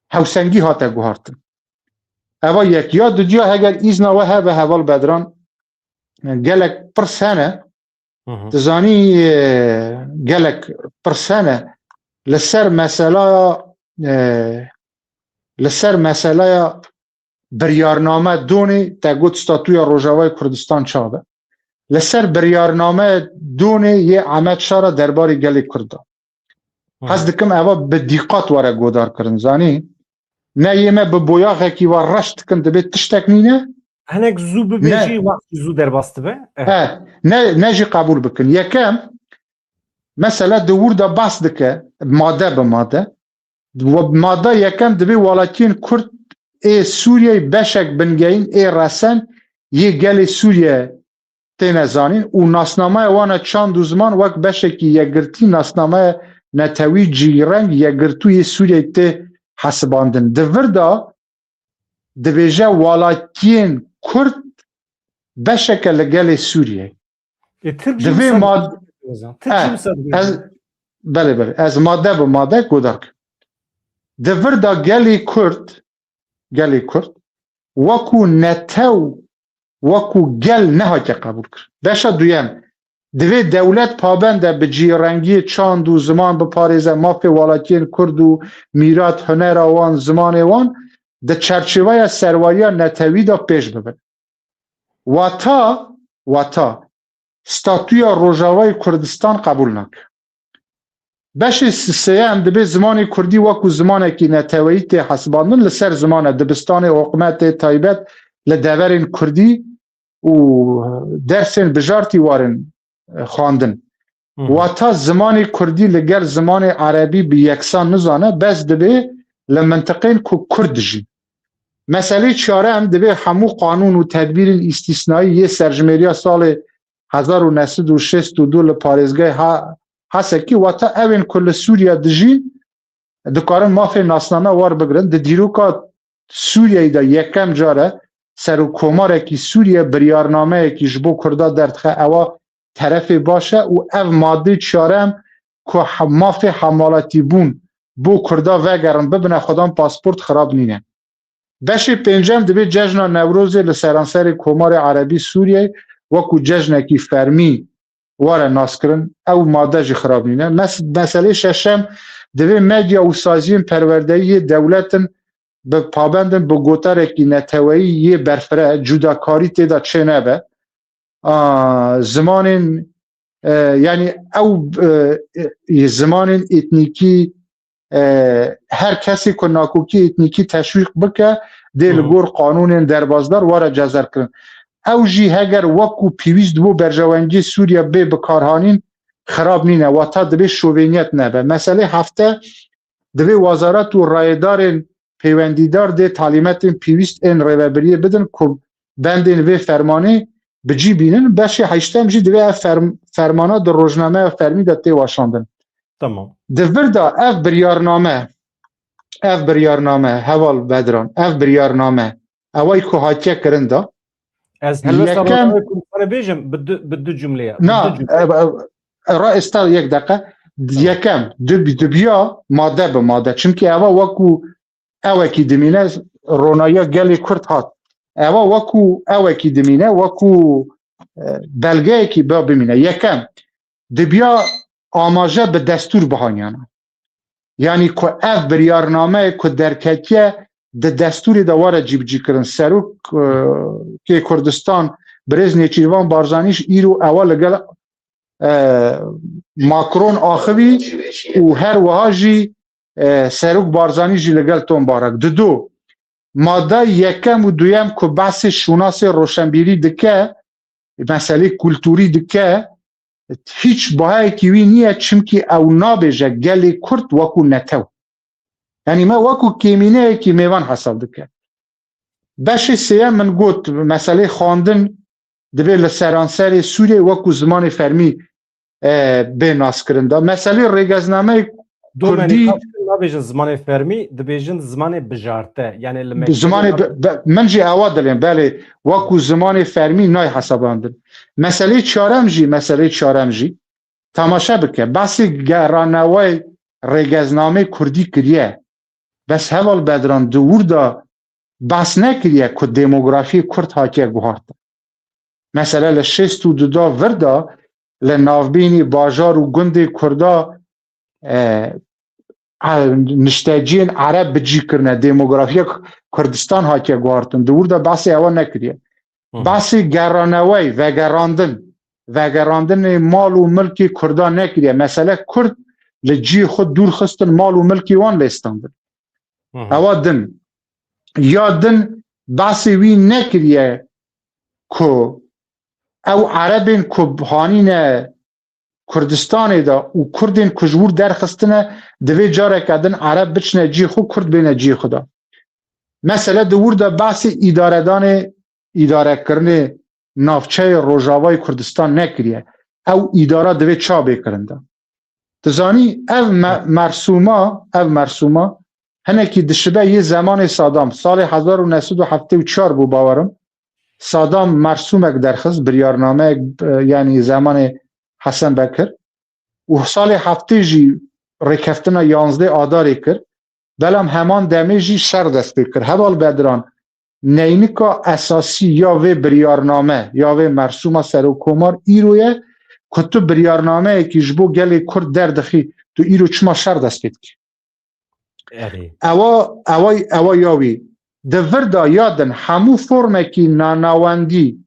hewsengî hate guhartin. Eva yek. Ya dudiya, heger îzna we hebe, heval Bedran, gelek pirs hene. Hı hı. Tu zanî, e, gelek pirs hene li ser meselaya, e, li ser meselaya biryarname donê te got statûya Rojavayê Kurdistan çabe. Li ser biryarname donê yê Ehmed Şara derbarê gelê Kurda. Hı. Hez dikim eva bi dîqat were godar kirin, zanî? Ne yê me bi boyaxekî wa reş dikin, dibê tiştek nîne. Hinek zû bibêjî, Ne. wextî zû derbas dibe. Eh. He, ne, ne jî qebûl bikin. Yekem, mesela di wir de behs dike, made bi made. Wa-, mada yekem dibê welatiyên Kurd ê Sûriyeyê beşek bingehîn ê resen yê gelê Sûriye têne zanîn û nasnameya wan a çand û ziman wek beşekî yekgirtî nasnameya netewî cihîreng yekgirtû yê Sûriyeyê tê hesibandin. Di vir de dibêje welatiyên Kurd beşeke li gelê Sûriyeyê. E, Tirk Di jî vê wisa mad-, dibêje. Tirk jî Eh, wisa dibêje. ez, belê, belê. Ez made bi made godar kim. Di vir de gelê Kurd, gelê Kurd, wekû netew, wekû gel nehatiye qebûl kir. Beşa duyem, divê dewlet pabend e bi cihîrengiyê çand û ziman biparêze, mafê welatiyên Kurd û mîrat, hunera wan, zimanê wan di çerçeveya serwariya netewî de pêş bibin. Wata, wata, statûya Rojavayê Kurdistan qebûl nake. Beşê si-, sêyem dibê zimanê kurdî wekû zimanekî neteweyî tê hesibandin, li ser zimane dibistanê, oqmetê taybet li deverên kurdî û dersên bijartî warin, e, xwendin. Hı hı. Wata zimanê kurdî li gel zimanê erebî bi yeksan nizane, bes dibê li mintiqên ku kurd dijîn. Meselê çarem, dibê hemû qanûn û tedbîrên îstîsnayî yê serjimêriya salê hezar û neh sed û şêst û du li parêzgehê Ha-, Hesekî, wata ewên ku li Sûriye dijîn, dikarin mafê nasname werbigirin. Di dîroka Sûriyeyê de yekem car e serokkomarekî Sûriye biryarnameyekî ji bo Kurda derdixe, ewa terefê baş e û ev madê çarem ku he-, mafê hemaletîbûn bo Kurda vegerin, bibine xwedan pasport xirab nîne. Beşê pêncem, divê cejna Newrozê li seranserê Komarê Erebî Sûriyeyê wekû cejnekî fermî were naskirin. Ew made jî xirab nîne. Mes-, meselê şeşem, divê medya û saziyên perwerdeyî yê dewletin bi pabendin bi gotarekî neteweyî yê berfireh, cudakarî tê de çênebe. A, zimanên, e, yanî ew, e, e, zimanên etnîkî, e, her kesê ku nakokî etnîkî teşwîq bike, dê li Hı hı. gor qanûnên derbasdar were cezerkirin. Ew jî heger wekû pêwîst bo berjewendiyê Sûriye bê bikarhanîn, xirab nîne, wata divê şovêniyet nebe. Meselê hefte, divê wezaret û rayedarên peywendîdar dê talîmetên pêwîst ên rêvebiriyê bidin ku bendên vê fermanê bi cî bînin. Beşê heştem jî divê ev ferm-, fermana di rojnameya fermî de tê weşandin. Tamam. Di vir de ev biryarname, ev biryarname, Heval Bedran, ev biryarname, eway ku hatiye kirin de, Ez helbesta yekem rojnameyê Kurdistanê bêjim, bi du, bi du cumleya, bi du Naf, cumle. e, e, ra esta yek deqe. Tamam. Yekem, dib-, dibiya made bi made. Çimkî eva wekû ewekî dimîne, ronayiya gelê Kurd hat. Eva wekû ewekî dimîne, wekû, e, belgeyekî ba bimîne. Yekem, dibiya amaje bi destûr bihaniyana. Yanî ku ev biryarnameyê ku derketiye di destûrê de were cîbicîkirin. Serok, e, kê Kurdistan, birêz Nêçîrvan Barzanî jî îro ewa li gel, e, Macron axivî û her wiha jî, e, Serok Barzanî jî li gel Tom Barak. Dido, mada yekem û duyem ku behsê şûnasê roşenbîrî dike, meselê kulturî dike, hiç bahayekî wî niye, çimkî ew nabêje gelê Kurd wekû netew. Yanî me wekû kêmîneyekî mêvan hesab dike. Beşê sêyem min got, meselê xwandin divê li seranserê Sûriyê wekû zimanê fermî, e, bê naskirin de. Meselê rêgeznameyê Domenî Kurdî, nabêjin zimanê fermî, dibêjin zimanê bijarte. Yani li Mektebê Zimanê bi-, bi-, min jî ewa dilêm, belê, wekû zimanê fermî nayê hesabandin. Meselê çarem jî, meselê çarem jî, temaşe bike. Behsê geraneway rêgeznamê Kurdî kiriye. Bes Heval Bedran di wir de behs nekiriye ku demografiyê Kurd hatiye guhartin. Mesela li şêst û du da vir de li navbînî bajar û gundê Kurda, e, e, nişteciyên Ereb bi cî kirine, demografiya Kurdistan hatiye guhartin. Di wir de behsê ewa nekiriye. Hı hı. Behsê geranewey, vegerandin, vegerandinê mal û milkê Kurda nekiriye. Mesele Kurd li cihê xwe dûr xistin, mal û milkê wan lê standin. Hı hı. Ewa din. Ya din behsê wî nekiriye ku ew Erebên ku hanîne Kurdistanê de û Kurdên ku ji wir derxistine, divê careke din Ereb biçine cihê xwe, Kurd bêne cihê xwe de. Mesele di wir de behsê îdaredanê, îdarekirinê navçeyê Rojavayê Kurdistan nekiriye. Ew îdara divê ça bê kirin de. Tu zanî, ev me-, mersûma, ev mersûma hinekî dişibe yê zemanê Sadam. Salê hezar û neh sed û heftê û çar bû, bawerim. Sadam mersûmek derxist, biryarnameyek, e, yanî zemanê Hesen Bekir. Û salê heftê jî rêkeftina yanzdeh Adarê kir. Belam heman demê jî şer dest pê kir. Heval Bedran, neynika esasî ya vê biryarname, ya vê mersûma serokkomar îro ye ku tu biryarnameyekî ji bo gelê Kurd derdixî, tu îro çima şer dest pê dikî? Erê. Ewa, ewa, ewa ya wî. Di vir de ya din hemû formekî nanawendî,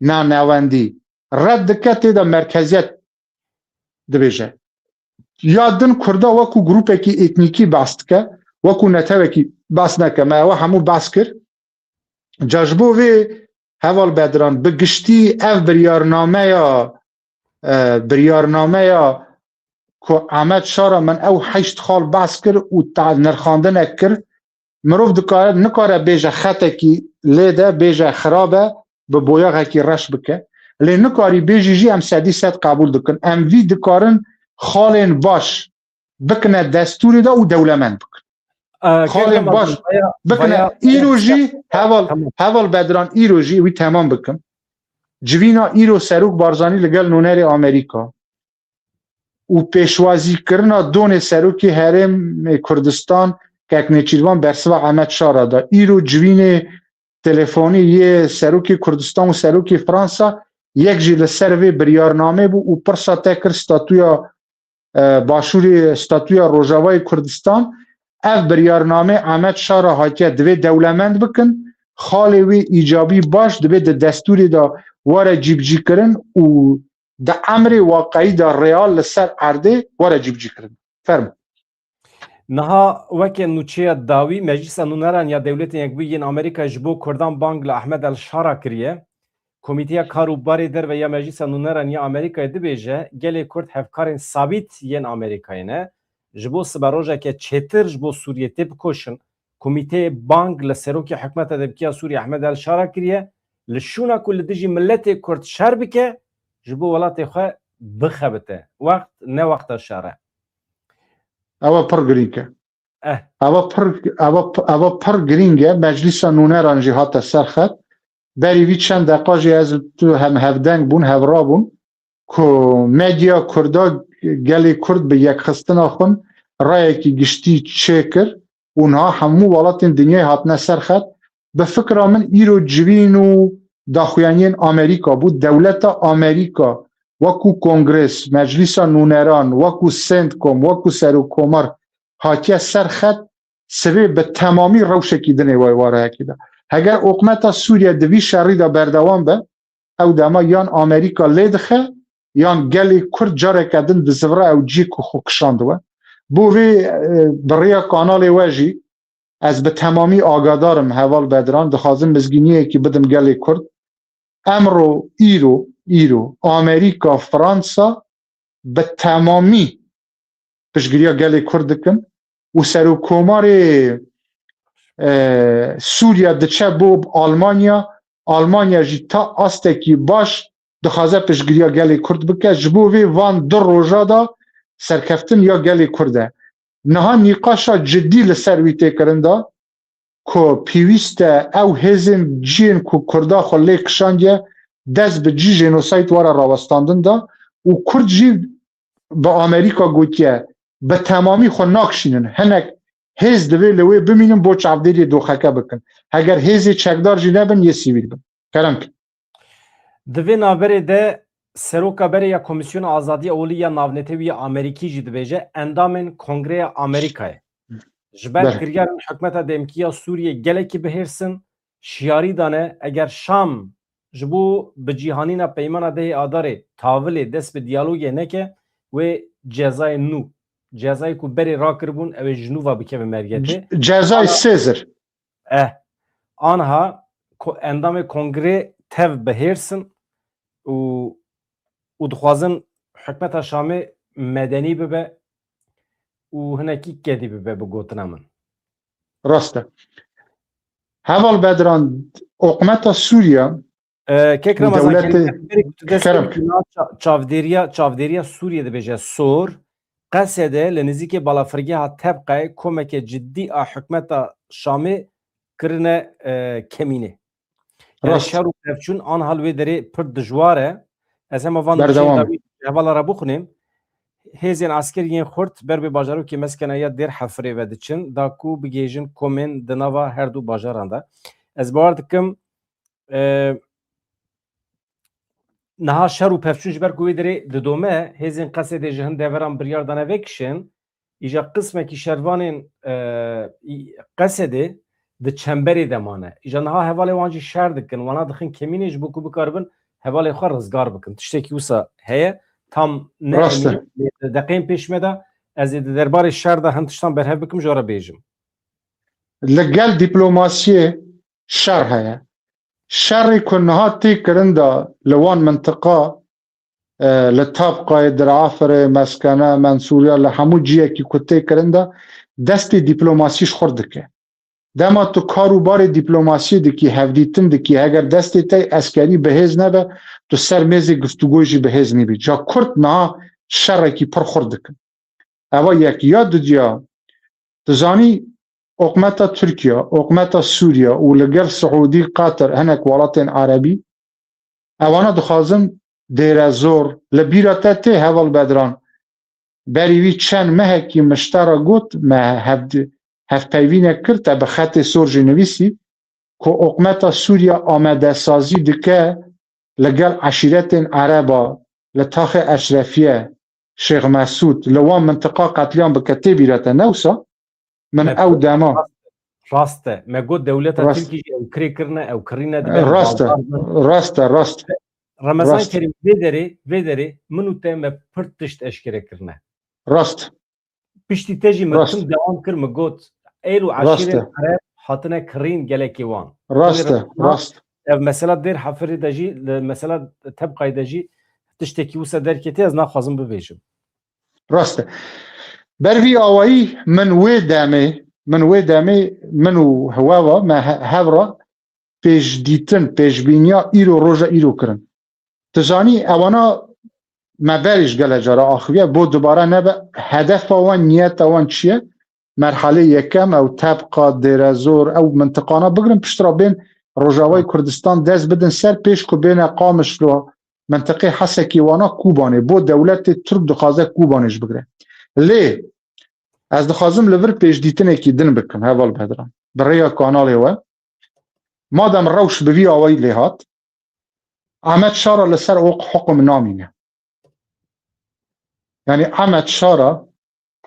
nanawendî red dike, tê de merkeziyet dibêje. Ya din Kurda wekû grûpekî etnîkî behs dike, wekû netewekî behs neke. Me ewa hemû behs kir. Ca ji bo vê Heval Bedran, bi giştî ev biryarnameya, e, biryarnameya ku Ahmet Şara min ew heşt xal behs kir û ta-, nirxandinek kir, mirov dikare, nikare bêje xetekî lê de, bêje xirab e, bi boyaxekî reş bike. Lê nikarî bêjî jî em sedî sed qebûl dikin. Em vî dikarin xalên baş bikine destûrê de û dewlemend bikin. Xalên baş bikine. Îro jî Heval, Heval Bedran, îro jî wî temam bikim. Civîna îro Serok Barzanî li gel nûnerê Amerîka. û pêşwazîkirina donê Serokê Herêmê Kurdistan Kek Nêçîrvan bersiva Ehmed Şara da. Îro civînê telefonî yê Serokê Kurdistan û Serokê Fransa yek jî li ser vê biryarnamê bû û pirsa te kir statûya, e, Başûrê, statûya Rojavayê Kurdistan. Ev biryarname Ehmed Şara hatiye divê dewlemend bikin. Xalê wê îcabî baş divê di destûrê de were cîbicîkirin û di emrê waqeyî de real li ser erdê were cîbicîkirin. Fermo. Niha weke nûçeya dawî, Meclîsa Nûneran ya Dewletên Yekbûyî yên Amerîkayê ji bo Kurdan bang li Ahmed El Şara kiriye. Komîteya Kar û Barê Derve ya Meclîsa Nûneran ya Amerîkayê dibêje, gelê Kurd hevkarên sabît yên Amerîkayê ne. Ji bo siberojeke çêtir ji bo Sûriyê têbikoşin, komîteyê bang li serokê hikûmeta demkî ya Sûriyê Ahmed El Şara kiriye, li şûna ku li dijî miletê Kurd şer bike, ji bo welatê xwe bixebite. Wext ne wexta şer e. Ew pir girîng e. Eh. Ew pir, ew, ew pir girîng e. Meclîsa Nûneran jî hate serxet. Berî vî çend deqa jî ez û tu hem hevdeng bûn, hevra bûn ku medya Kurda, gelê Kurd bi yekxistina xwe rayekî giştî çêkir û niha hemû welatên dinyayê hatine serxet. Bi fikra min îro civîn û daxuyaniyên Amerîka bû. Dewleta Amerîka wekû Kongres, Meclîsa Nûneran, wekû Centcom, wekû Serokkomar hatiye serxet, sivê bi temamî rewşekî dinê wê warayekî de. Heger oqmeta Sûriye di vî şerî de berdewam be, ew dema yan Amerîka lê dixe, yan gelê Kurd careke din dizivire ew ciyê ku xwe kişandiwe. Bo vê, e, bi rêya kanalê we jî ez bi temamî agadar im, heval Bedran, dixwazim mizgîniyekî bidim gelê Kurd. Emro, îro, îro Amerîka, Fransa bi temamî piştgiriya gelê Kurd dikin û serokkomarê, e, Sûriye diçe bo Almanya, Almanya jî ta astekî baş dixwaze piştgiriya gelê Kurd bike. Ji bo vê van du roja de serkeftin ya gelê Kurd e. Niha nîqaşa cidî li ser wî tê kirin de ku pêwîst e ew hêzên cihên ku Kurda xwe lê kişandiye dest bi cî jenosayd were rawestandin de û Kurd jî bi Amerîka gotiye bi temamî xwe nakişînin. Hinek hêz divê li wê bimînin bo çavdêriyê doxeke bikin. Heger hêzê çekdar jî nebin, yê sivîl bin. Kerem kin. Di vê navberê de Seroka berê ya Komîsyona Azadiya Olî ya Navnetewî ya Amerîkî jî dibêje, endamên Kongreya Amerîkayê ji ber Ber. kiryarên hikûmeta demkî ya Sûriyê gelekî bihêrs in, şiyarî dane, eger Şam ji bo bicîhanîna peymana dehê Adarê tavilê dest bi diyalogê neke, wê cezayê nû, cezayê ku berê rakiribûn, ew ê ji nû ve bikeve mergetê. C- cezayê Ana- Sêzir. Eh, anha ko- endamê kongrê tev bihêrs in û û dixwazin hikûmeta Şamê medenî bibe û hinekî kedî bibe, bi gotina min. Rast e. Heval Bedran, oqmeta Sûriye E, Kek Ramazan, dewletê Kerem, berê ku tu dest Kerem. pê kir, çavdêriya, çavdêriya Sûriyê dibêje, sor, Qesede li nizîkê balafirgeha Tebqayê komeke cidî a hikûmeta Şamê kirine, e, kemînê. Yani Rast. şer û pevçûn an hal wê derê pir dijwar e. Ez hema van Berdewam. dijên dawî hevala re bixwînim. Hêzên eskerî yên xurt ber bi bajarokê Meskena ya Dêr Hefirê ve diçin, da ku bigihêjin komên di nava her du bajaran de. Ez bawer dikim, e, niha şer û pevçûn ji ber ku wê derê didome, hêzên Qesedê ji hin deveran biryar dane vekişin, îja qismekî şervanên, e, î-, Qesedê di çemberê de mane. Îja niha hevalê wan jî şer dikin, wana dixin kemînê ji bo ku bikaribin hevalê xwe rizgar bikin. Tiştekî wisa heye, tam ne Rast e. emî, deqeyên pêş me de ez ê di derbarê şer de hin tiştan berhev bikim, ji we re bêjim. Li gel dîplomasiyê şer heye. Şerê ku niha tê kirin de li wan mintiqa, e, li Tabqayê, Dirafirê, Meskene, Mensûriya, li hemû ciyekî ku tê kirin de destê dîplomasî ji xurt dike. Dema tu kar û barê dîplomasiyê dikî, hevdîtin dikî, heger destê te eskerî bihêz nebe, tu ser mêzê giftûgoyê jî bihêz nîbî. Ca Kurd niha şerekî pir xurt dikin. Eva yek. Ya dudiya, tu zanî oqmeta Tirkiye, oqmeta Sûriye û li gel Siûdî, Qatar, hinek welatên Erebî, ewana dixwazin dêre zor, li bîra te tê heval Bedran, Berî wî çend mehekî min ji te re got, me hev-, hevpeyvînek kir, te bi xetê sor jî nivîsî, ku hikûmeta Sûriye amadesazî dike li gel eşîretên Ereba li taxê Eşrefiye, Şêx Mesûd, li wan mintiqa qetlîam bike, tê bîra te, ne wisa? Min Me ew dema rast e. Me got dewleta Rast. Tirkî jî ew kirê kirine, ew kirîne dibe, ew Rast e. Baldar bin. Rast e, rast. Remezan Rast. Kerîm, vê derê, vê derê min û te me pir tişt eşkere kirine. Rast. Piştî te jî me Rast. Tim dewam kir, me got, êl û Rast eşîrên e. Ereb hatine kirîn gelekê wan. Rast e, Remezan, rast. Ev mesela Dêr Hefirê de jî, li mesela Tebqayê de jî tiştekî wisa derketî, ez naxwazim bibêjim. Rast e. Ber vî awayî min wê demê, min wê demê, min û hewa me he-, hev re pêşdîtin, pêşbîniya îro, roja îro kirin. Tu zanî, ewana me berê ji gelek cara axiviye, bo dubare nebe, hedefa wan, niyeta wan çi ye? Merhalê yekem ew Tebqa, Dêrezor, ew mintiqana bigirin, piştre bên Rojavayê Kurdistan dest bidin ser, pêş ku bêne Qamişlo, mintiqê Hesekê, wana Kûbanê, bo dewletê Tirk dixwaze Kûbanê ji bigire. Lê ez dixwazim li vir pêşdîtinekî din bikim, heval Bedran. Bi rêya kanalê we, madem rewş bi vî awayî lê hat, Ahmet Şara li ser ok hukum namîne. Yanî Ahmet Şara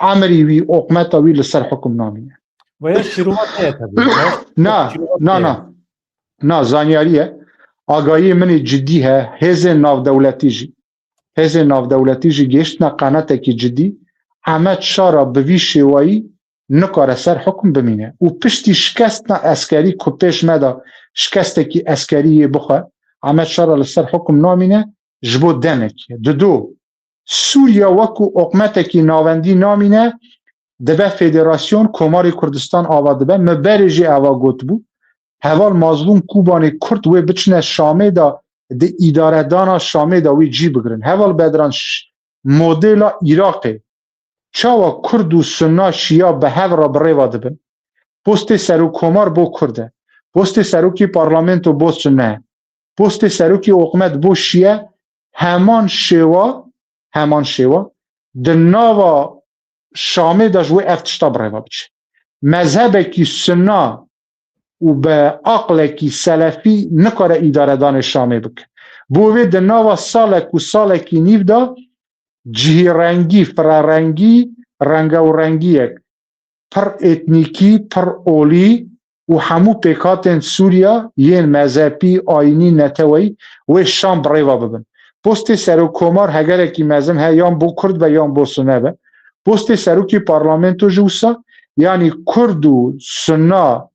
emirî wî, hikûmeta wî li ser hukum namîne. Veya şîrova te ye tabii. Na, Şîrova na, te ye. Na. Na, zanyarî ye. Agahiyê min ê cidî he, hêzên navdewletî jî. Hêzên navdewletî jî gihiştine qenatekî cidî. Ahmet Şara bi vî şêwayî nikare ser hukum bimîne. Û piştî şikestina eskerî ku pêş me de şikestekî eskerî yê bixwe, Ahmet Şara li ser hukum namîne ji bo demekê. Dido, Sûriya wekû hikûmetekî navendî namîne, dibe federasyon, Komarê Kurdistan ava dibe. Me berê jî eva gotibû. Heval Mazlûm Kûbanê Kurd wê biçine Şamê de di îdaredana Şamê de wê cî bigirin. Heval Bedran, ş-, modela Iraqê çawa Kurd û Sunna Şîya bi hev re bi rêva dibin? Postê serokkomar bo Kurd e. Postê serokê parlamento bo Sunne ye. Postê serokê hikûmet bo Şîye, heman şêwa, heman şêwa di nava Şamê de ji wê ev tişta bi rêva biçe. Mezhebekî Sunna û bi aqlekî selefî nikare îdaredanê Şamê bike. Bo vê di nava salek û salekî nîv de cihîrengî, firerengî, rengewrengiyek pir etnîkî, pir olî û hemû pêkhatên Sûriya yên mezhebî, ayînî, neteweyî wê Şam bi rêva bibin. Postê serokkomar hegerekî mezin he, yan bo Kurd be yan bo Sune be. Postê serokê parlamento jî wisa, yanî Kurd û Sunna,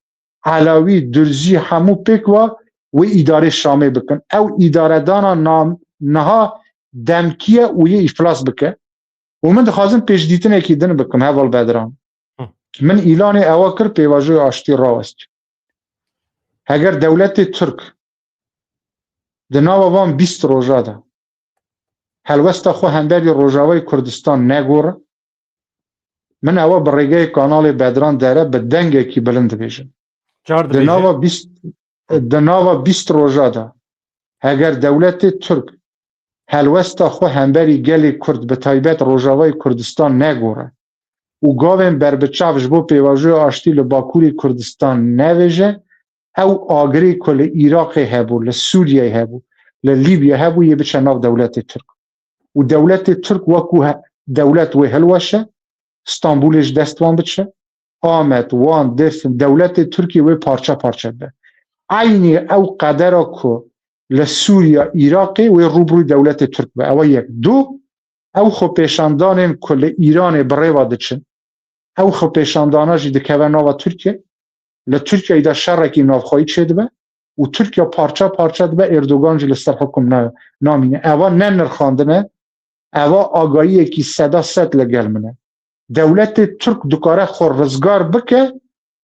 Elawî, Durzî, hemû pêk ve wê îdarê Şamê bikin. Ew îdaredana nam-, niha demkî ye û yê îflas bike. Û min dixwazim pêşdîtinekî din bikim, heval Bedran. Hı. Min îlanê ewa kir, pêvajoyê aştî rawest. Heger dewletê Tirk di nava van bîst roja de helwesta xwe hemberî Rojavayê Kurdistan negore, min ewa bi rêgeyê kanalê Bedran Dere bi dengekî bilind dibêjim. Car Di dibêje. nava bîst, di nava bîst roja de, heger dewletê Tirk helwesta xwe hemberî gelê Kurd, bi taybet Rojavayê Kurdistan negore û gavên berbiçav ji bo pêvajoya aştî li Bakurê Kurdistan nevêje, ew agirê ku li Iraqê hebû, li Sûriyeyê hebû, li Lîbya hebû, yê biçe nav dewletê Tirk. Û dewletê Tirk wekû he-, dewlet wê hilweşe, Stenbolê ji dest wan biçe, Amed, Wan, Dêrsim, dewletê Tirkiyê wê parçe parçe bibe. Eynî ew qedera ku li Sûriya, Iraqê, wê rûbirûyê dewletê Tirk be. Ew e yek. Du, ew xwepêşandanên ku li Îranê bi rêva diçin, ew xwepêşandana jî dikeve nava Tirkiye. Li Tirkiyeyê de şerekî navxweyî çêdibe û Tirkiye parçe parçe dibe, Erdogan jî li ser hukum ne-, namîne. Eva ne nirxandin e, eva agahiyekî seda sed li gel min e. Dewletê Tirk dikare xwe rizgar bike,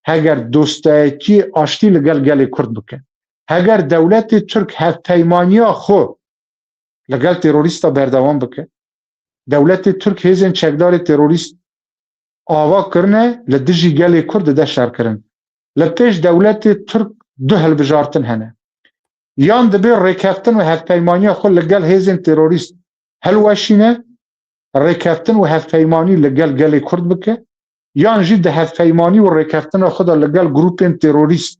heger dostayekî aştî li gel gelê Kurd bike. Heger dewletê Tirk hevpeymaniya xwe li gel terorîsta berdewam bike, dewletê Tirk hêzên çekdarê terorîst ava kirine, li dijî gelê Kurd dide şerkirin. Li pêş dewletê Tirk du hilbijartin hene. Yan dibê rêkeftin û hevpeymaniya xwe li gel hêzên terorîst hilweşîne, rêkeftin û hevpeymanî li gel gelê Kurd bike, yan jî di hevpeymanî û rêkeftina xwe de li gel grûpên terorîst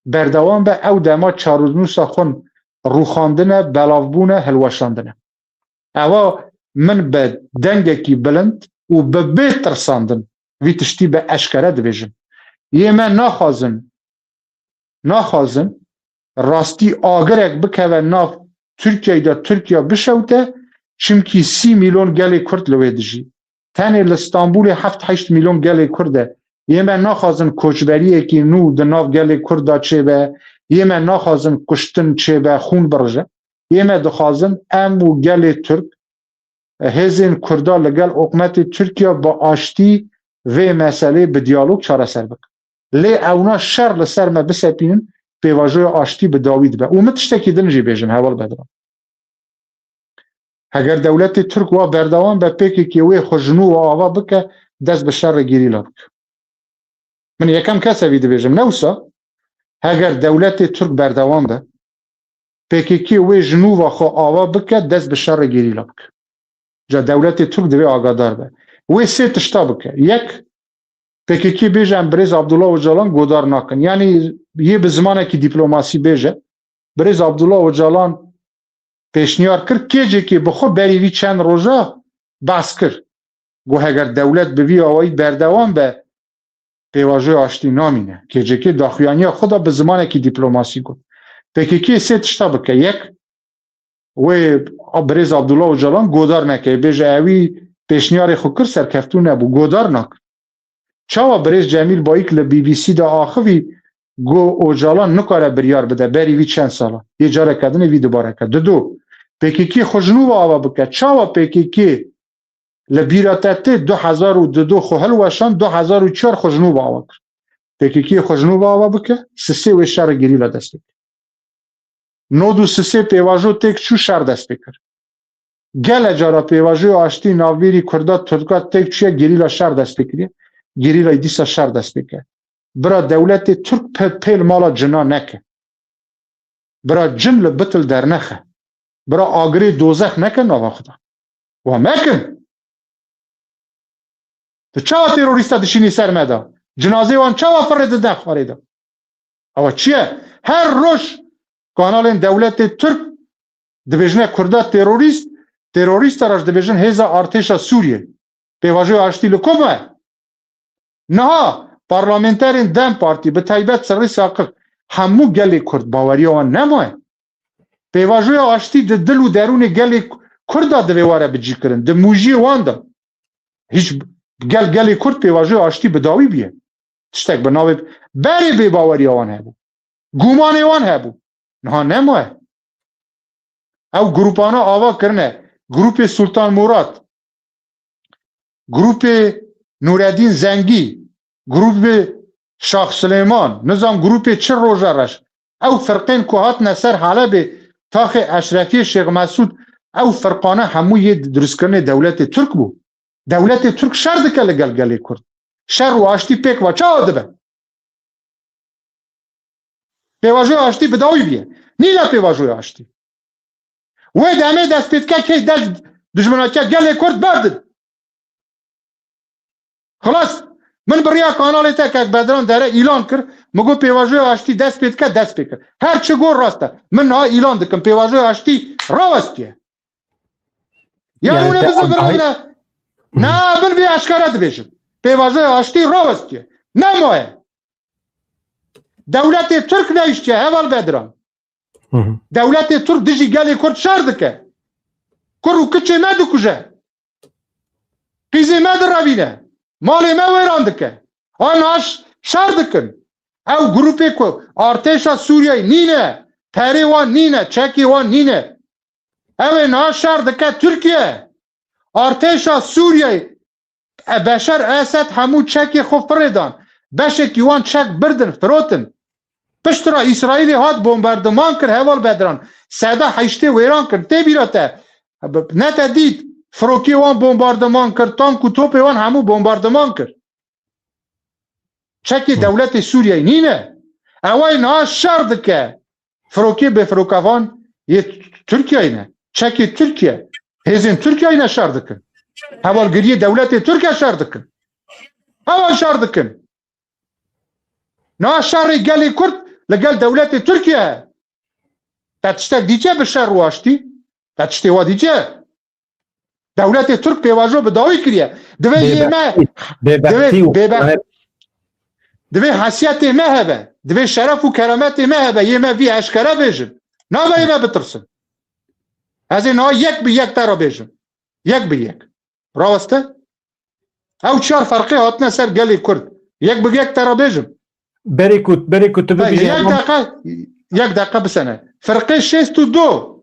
berdewam be, ew dema çarenûsa xwe rûxandine, belavbûne, hilweşandine. Eva min bi dengekî bilind û bi bê tirsandin vî tiştî bi eşkere dibêjim. Yê me naxwazin, naxwazin rastî agirek bikeve nav Tirkiyeyê de, Tirkiye bişewte, çimkî sî milyon gelê Kurd li wê dijî. Tenê li Stenbolê heft heşt milyon gelê Kurd e. Yê me naxwazin koçberiyekî nû di nav gelê Kurd de çêbe. Yê me naxwazin kuştin çêbe, xûn birije. Yê me dixwazin em û gelê Tirk, hêzên Kurda li gel hikûmetê Tirkiye bi aştî vê meselê bi diyalog çareser bikin. Lê ewna şer li ser me bisepînin, pêvajoya aştî bi dawî dibe. Û min tiştekî din jî bêjim, heval Bedran. Heger dewletê Tirk wa berdewam be, P K K wê xwe ji nû ve ava bike, dest bi şerê gerîla bike. Min yekem kes evî dibêjim. Ne wisa? Heger dewletê Tirk berdewam be, P K K wê ji nû ve xwe ava bike, dest bi şerê gerîla bike. Ca dewletê Tirk divê agadar be. Wê sê tişta bike. Yek, P K K bêje em birêz Abdullah Ocalan godar nakin. Yanî yê bi zimanekî dîplomasî bêje, birêz Abdullah Ocalan pêşniyar kir, K C K bi xwe berî vî çend roja behs kir. Got heger dewlet bi vî awayî berdewam be, pêvajoya aştî namîne. K C K daxuyaniya xwe da bi zimanekî dîplomasî got. P K K sê tişta bike. Yek, wê birêz Abdullah Ocalan godar neke. Bêje ewî pêşniyarê xwe kir, serkeftû nebû. Godar nakin. Çawa birêz Cemîl Bayik li B B C de axivî, got Ocalan nikare biryar bide berî vî çend sala. Yê careke din ê vî dubareke. Dido, P K K xwe ji nû ve ava bike. Çawa P K K li bîra te tê du hezar û dido xwe hilweşand, du hezar û çar xwe ji nû ve ava kir. P K K xwe ji nû ve ava bike, sisê wê şerê gerîla dest pê kir. Nod û sisê pêvajo têk çû, şer dest pê kir. Gele cara pêvajoya aştî navbîrî Kurda Tirka têk çûye, gerîla şer dest pê kiriye. Gerîlayê dîsa şer dest pê kir. Bira dewletê Tirk pe-, pêl mala cina neke. Bira cin li bitil dernexe. Bira agirê dozex neke nava xwe de. Wa mekin. Tu çawa terorîsta dişînî ser me de? Cinazê wan çawa firê dide xwarê de? Ewa çi ye? Her roj kanalên dewletê Tirk dibêjine Kurda terorîst, terorîsta re jî dibêjin hêza artêşa Sûriyê. Pêvajoya aştî li ku me? Niha parlamenterên DEM Partî, bi taybet Sirrî Saqif, hemû gelê Kurd baweriya wan nemaye. Pêvajoya aştî di dil û derûnê gelê Kurda divê were bicîkirin, di mûjiyê wan de. Hîç gel, gelê Kurd pêvajoya aştî bi dawî bûye. Tiştek bi navê berê bêbaweriya wan hebû. Gumanê wan hebû. Niha nemaye. Ew grûpana ava kirine. Grûpê Sultan Murad, grûpê Nûredîn Zengî, grûpê Şax Silêman, nizam grûpê çi roja reş. Ew firqên ku hatine ser Helebê, taxê Eşrefiyê, Şêx Mesûd, ew firqane hemû yê dirustkirinê dewletê Tirk bû. Dewletê Tirk şer dike li gel gelê Kurd. Şer û aştî pêk ve çawa dibe? Pêvajoya aştî bi dawî bûye. Nîne pêvajoya aştî. Wê demê dest pê dike kê dest dijminatiya gelê Kurd berdin. Xilas, min bi riya kanalê te Kek Bedran Dere îlan kir. Min got pêvajoya aştî dest pê dike, dest pê kir. Her çi got rast e. Min niha îlan dikim. Pêvajoya aştî rawestiye. Ya Yani hûn ê te bizivirin agahî- ne? Na, min vê eşkere dibêjim. Pêvajoya aştî rawestiye. Nemaye. Dewletê Tirk nehiştiye, heval Bedran. Hı hı. Dewletê Tirk dijî gelê Kurd şer dike. Kur û kiçê me dikuje. Qîzê me direvîne. Malê me wêran dike. Aniha ş-, şer dikin. Ew grûpê ku artêşa Sûriyeyê nîne, perê wan nîne, çekê wan nîne. Ew ê niha şer dike Tirkiye. Artêşa Sûriyeyê, e, Beşar Esed hemû çekê xwe firê dan. Beşekî wan çek birdin, firotin. Piştre Îsraîlê hat bombardeman kir, heval Bedran. Seda heştê wêran kir. Tê bîra te. Ne te dît. Firokê wan bombardeman kir, tank û topê wan hemû bombardeman kir. Çekê Hı. dewletê Sûriyeyê nîne. Ew ê niha şer dike. Firokê bêfirokevan yê Tirkiyeyê ne. Çekê Tirkiye. Hêzên Tirkiyeyê ne şer dikin. Hevalgiriyê dewletê Tirk e şer dikin. Heval şer dikin. Na şerê gelê Kurd li gel dewletê Tirkiye heye. Te tiştek dîtiye bi şer û aştî? Te tiştê wa dîtiye? Dewletê Tirk pêvajo bi dawî kiriye. Divê yê me, divê, bêbextî û bêbex-, divê hesiyetê me hebe. Divê şeref û kerametê me hebe. Yê me vî eşkere bêjin. Nabe yê me bitirsin. Ez ê niha yek bi yek te re bêjim. Yek bi yek. Raweste? Ew çar ferqê hatine ser gelê Kurd. Yek bi yek te re bêjim. Berê ku, berê ku tu bibînî yek heman deqe, yek deqe bisene. Firqê şêst û du.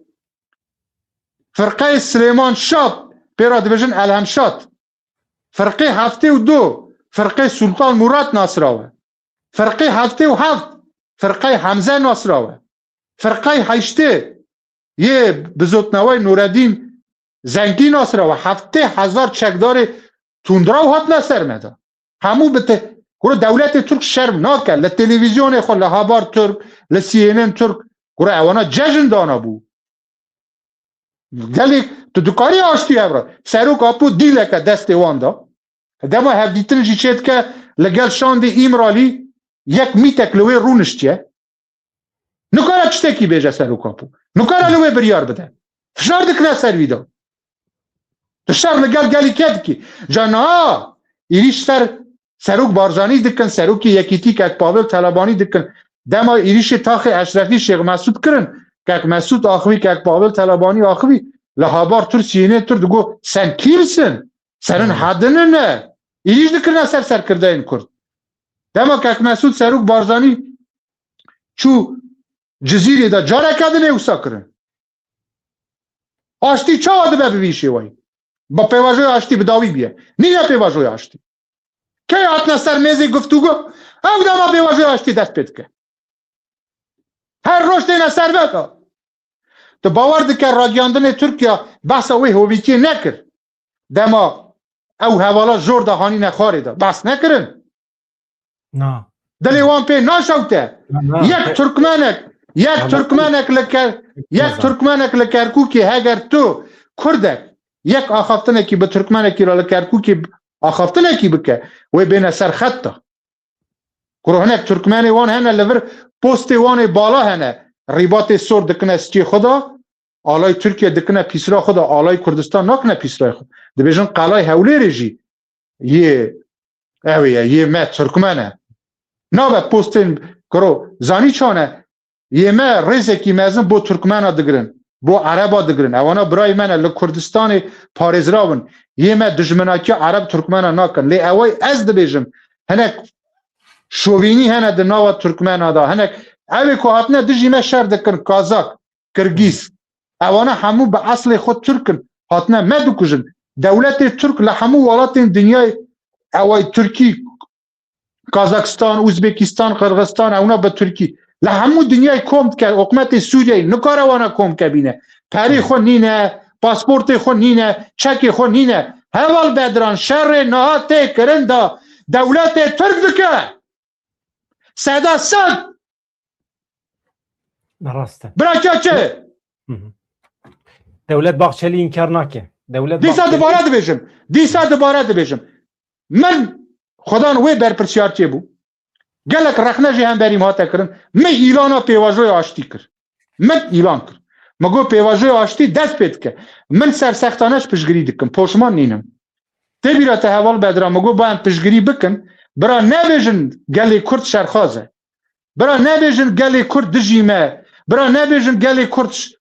Firqeyê Silêman Şat, pê re dibêjin Elhem Şat. Firqê heftê û du. Firqê Sultan Murat nasra we. Firqê heftê û heft. Firqeyê Hemze nasra we. Firqeyê heştê. Yê bizotnewey Nureddîn Zengî nasra we. Heftê hezar çekdarê tundraw hatine ser me de. Hemû bi te-, kuro dewletê Tirk şerm nake. Li televîzyonê xwe, li Habar Tirk, li C N N Tirk, kuro ewana cejn dana bû. Gelek tu dikarî aştî hev re. Serok Apo dîleke destê wan da. Dema hevdîtin jî çêdike li gel şandê Îmralî yek mîtek li wê rûniştiye. Nikare tiştekî bêje Serok Apo. Nikare li wê biryar bide. Fişar dikine ser wî de. Tu şer li gel gelî kê dikî. Ca niha êrîş ser Serok Barzanî dikin, Serokê Yekîtî Kek Pavel Telebanî dikin. Dema êrîşê taxê Eşrefî Şêx Mesûd kirin, Kek Mesûd axivî, Kek Pavel Telebanî axivî, li Habar Tirk, C N N Tirk digo, sen kî misin? Serin hedinin e. Êrîş dikirine ser serkirdeyên Kurd. Dema Kek Mesûd Serok Barzanî çû Cizîrê de careke din ê wisa kirin. Aştî çawa dibe bi vî şêweyî? Bi pêvajoya aştî bi dawî bûye. Nîne pêvajoya aştî. Kê hatine ser mêzê guftûgo? Ew dema pêvajoya aştî dest pê dike. Her roj têne ser veta. Tu bawer dike ragiyandinê Tirkiye behsa wê hovîtiyê nekir? Dema ew hevala jor de hanîne xwarê de. Behs nekirin. Na. Dilê wan pê naşewte. Na, na. Yek Tirkmenek, yek Tirkmenek li Ker-, yek Tirkmenek li Kerkûkê heger tu Kurdek, yek axaftinekî bi Tirkmenekî re li Kerkûkê axaftinekî bike, wê bêne ser xet de. Kuro hinek Tirkmenê wan hene li vir postê wan ê bala hene. Rîbatê sor dikine stiyê xwe de, alay Tirkiye dikine pîsra xwe de, alay Kurdistan nakine pîsrayê xwe. Dibêjin qelay Hewlêrê jî yê ew ê ye, yê me Tirkmen e. Nabe postên kuro zanî çane, yê me rêzekî mezin bo Tirkmena digirin, bo Ereba digirin. Ewana birayê me ne, li Kurdistanê parêzrav in. Yê me dijminakiya Ereb Tirkmena nakin. Lê eway ez dibêjim, hinek şovînî hene di nava Tirkmena de. Hinek ew ê ku hatine dijî me şer dikin, Kazak, Kirgîz. Ewana hemû bi eslê xwe Tirk in. Hatine me dikujin. Dewletê Tirk li hemû welatên dinyayê, eway Tirkî, Kazakistan, Uzbekistan, Qirgizistan, ewna bi Tirkî. Li hemû dinyayê kom dike, hikûmetê Sûriyeyê nikare wana kom ke bîne. Perê xwe nîne, pasportê xwe nîne, çekê xwe nîne. Heval Bedran, şerê niha tê kirin da dewletê Tirk dike. Seda sed. Rast e. Bira çaçe. Hı hı. Dewlet Bahçeli înkar nake. Dewlet Dîsa Bahçeli dubare dibêjim. Dîsa dubare dibêjim. Min xwedan wê berpirsiyar çêbû. Gelek rexne jî hemberî min hate kirin. Min îlana pêvajoya aştî kir. Min îlan kir. Min got pêvajoya aştî dest pê dike. Min sersextane ji piştgirî dikim. Poşman nînim. Tê bîra te heval Bedran, min got ba em piştgirî bikin. Bira nebêjin gelê Kurd şerxaz e. Bira nebêjin gelê Kurd dijî me. Bira nebêjin gelê Kurd ş-,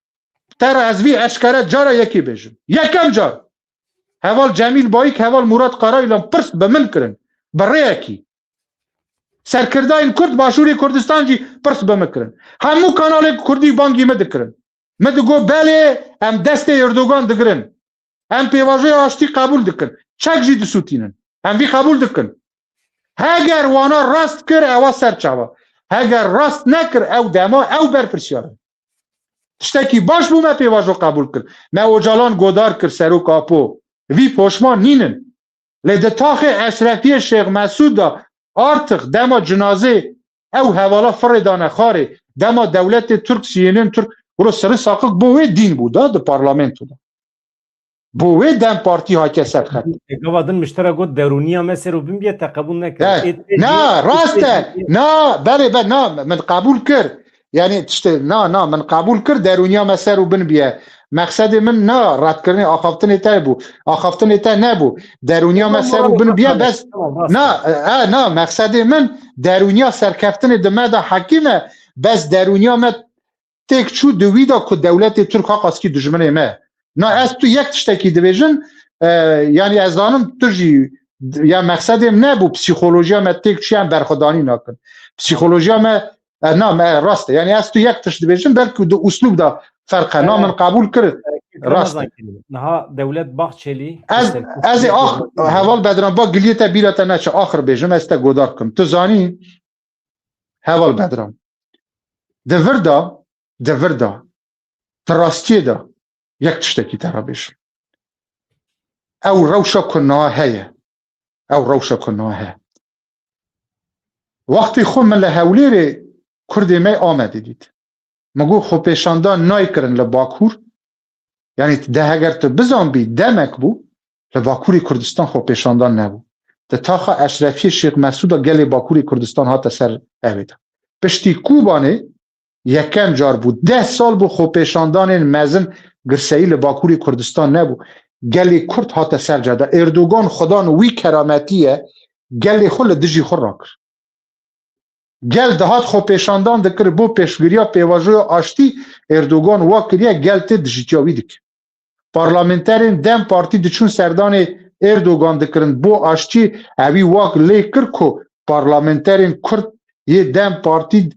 te re ez vî eşkere cara yekê bêjim. Yekem car. Heval Cemîl Bayik, heval Murat Karayilan pirs bi min kirin. Bi rêyekî. Serkirdayên Kurd Başûrê Kurdistan jî pirs bi min kirin. Hemû kanalên Kurdî bangî min dikirin. Min digot belê em destê Erdogan digirin. Em pêvajoya aştî qebûl dikin. Çek jî disûtînin. Em vî qebûl dikin. Heger wana rast kir, ewa ser çava. Heger rast nekir, ew dema ew berpirsiyar in. Tiştekî baş bû me pêvajo qebûl kir. Me Ocalan godar kir, Serok Apo. Vî poşman nînin. Lê di taxê Eşrefiyê Şêx Mesûd de artix dema cinazê ew hevala firê dane xarê, dema dewletê Tirk, siyênên Tirk, kuro sirî saqik bo wê dîn bû da di parlamento de. Bo wê DEM Partî hatiye serxet. Gava din miştera got derûniya me ser û bin biye, te qebûl nekir. Na, rast e. Na, belê, be, na, min qebûl kir. Yani tiştê, na, na, min qebûl kir derûniya me ser û bin biye. Mexsedê min na, redkirinê axaftinê te bû. Axaftinê te nebû. Derûniya me ser û bin biye, bes. Na, e, na, mexsedê min derûniya serkeftinê di me de hekî me, bes derûniya me têk çû di wî de ku dewletê Tirk haqaskî dijminê me. Na, ez tu yek tiştekî dibêjin, e, yani ez zanim tu jî, ya mexsedê min nebû, psîkolojiya me têk çû, em berxwedanî nakin. Psîkolojiya me, e, na, me rast e. Yani ez tu yek tişt dibêjin, belkî di uslûb de ferq e. Na, min qebûl kir. Rast e. Niha Dewlet Bahçelî Ez, ez ê ax, heval Bedran, ba giliyê te bîra te neçe, axir bêjim, ez te godar kim. Tu zanî, heval Bedran. Di vir de, di vir de, di rastiyê de yek tiştekî te re bêjim. Ew rewşa ku niha heye. Ew rewşa ku niha heye. Wextê xwe min li Hewlêrê Kurdê me Amedê dît. Min got, xwepêşandan nayê kirin li Bakur. Yani de heger tu bizanbî demek bû, li Bakurê Kurdistan xwepêşandan nebû. Di taxa Eşrefiyê Şêx Mesûda gelê Bakurê Kurdistan hate ser evê de. Piştî Kûbanê yekem car bû. Deh sal bû xwepêşandanên mezin girseyî li Bakurê Kurdistan nebû. Gelê Kurd hate ser cade. Erdogan xudan wî kerametî ye, gelê xwe li dijî xwe rakir. Gel dihat xwepêşandan dikir bo pêşgiriya pêvajoya aştî, Erdogan wa kiriye, gel tê dijîtiya wî dike. Parlamenterên DEM Partî diçûn serdanê Erdogan dikirin bo aştî, ewî wak lê kir ku parlamenterên Kurd yê DEM Partî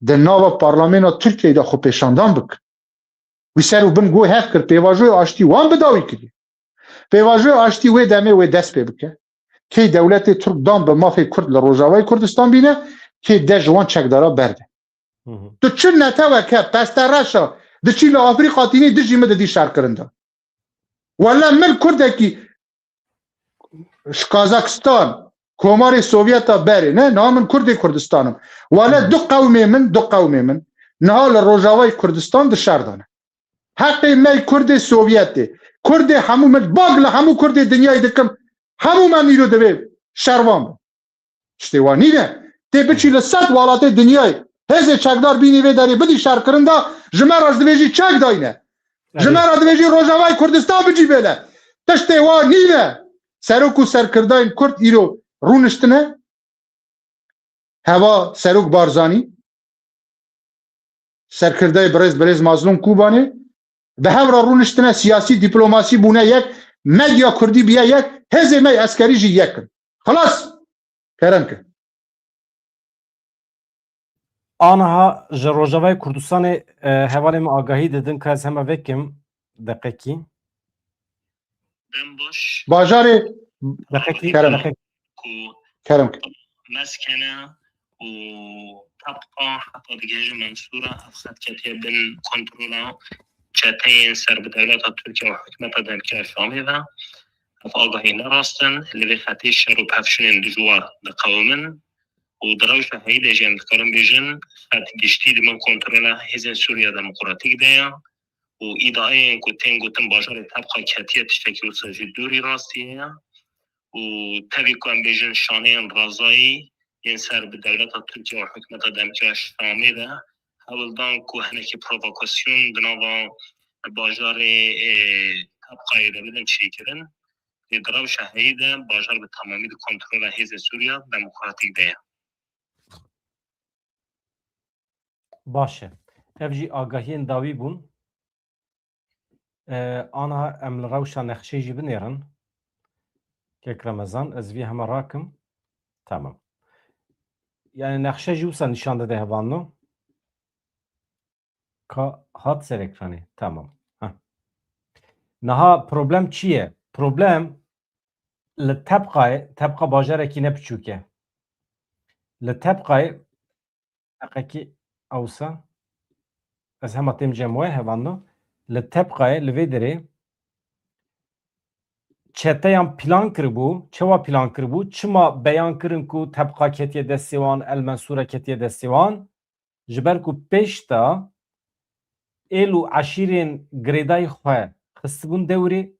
di nava parlamena Tirkiyeyê de xwepêşandan bikin. Wî ser û bin got hev kir, pêvajoya aştî wan bi dawî kiriye. Pêvajoya aştî wê demê wê dest pê bike. Kê dewletê Tirk dan bi mafê Kurd li Rojavayê Kurdistan bîne, kê de ji wan çekdara berde. Tu çi neteweke pestereşa diçî li Afrîka tînî dijî min didî şerkirinda. Wele min Kurdekî ji Kazakistan, Komarê Sovyeta berê, ne, niha min Kurdê Kurdistan im. Wele du qewmê min, du qewmê min niha li Rojavayê Kurdistan di şer de ne. Heqê me Kurdê Sovyetê, Kurdê hemû min, bag li hemû Kurdê dinyayê dikim, hemû me îro divê şervan bin. Tiştê wa nîne. Tê biçî li sed welatê dinyayê hêzê çekdar bînî vê derê bidî şerkirinda, ji me re ji divê jî çek dayne. Ji me re divê jî Rojavayê Kurdistan bicî bêle. Tiştê wa nîne. Serok û serkirdayên Kurd îro rûniştine. Heva Serok Barzanî, serkirdayê birêz, birêz Mazlûm Kûbanê, bi hev re rûniştine, siyasî, dîplomasî bûne yek, medya kurdî biye yek, hêzê me eskerî jî yek in. Xilas. Kerem ke. Aniha ji Rojavayê Kurdistanê, e, hevalê min agahî didin, ka ez hema vekim deqekî. Dem baş. Bajarê Deqekî, Kerem. Deqekî. Ku Kerem ke. Meskene û Tebqa heta digihêje Mensûra, ev xet ketiye bin kontrola çeteyên ser bi dewleta Tirkiye û hikûmeta demkî ya Şamê ve. Ev agahî ne rast in, li vê xetê şer û pevçûnên dijwar diqewimin û di rewşa heyî de jî em dikarin bêjin, xet giştî di bin kontrola Hêzên Sûriya Demokratîk de ye û îdiayên ku tên gotin bajarê Tebqa ketiye tiştekî wisa jî dûrî rastiyê ye û tevî ku em bêjin şaneyên razayî yên ser bi dewleta Tirkiye û hikûmeta demkî ya Şamê de hewl dan ku hinekî provokasyon di nava bajarê, e, Tebqayê de bidin çêkirin. Lê di rewşa heyî de bajar bi temamî di kontrola Hêzên Sûriya Demokratîk de ye. Baş e. Ev jî agahiyên dawî bûn. E, aniha em li rewşa nexşê jî binêrin. Kek Remezan, ez vî hema rakim. Tamam. Yani nexşe jî wisa nîşan dide hevalno. Ka hat ser ekranê. Tamam. Heh. Niha problem çi ye? Problem li Tebqayê, Tebqa bajarekî ne biçûk e. Li Tebqayê, heqekî ewsa, ez hema têm cem we hevalno. Li Tebqayê, li vê derê çeteyan plan kiribû. Çawa plan kiribû? Çima beyan kirin ku Tebqa ketiye destê wan, El Mensûra ketiye destê wan? Ji ber ku pêş de êl û eşîrên girêdayî xwe xistibûn dewrê,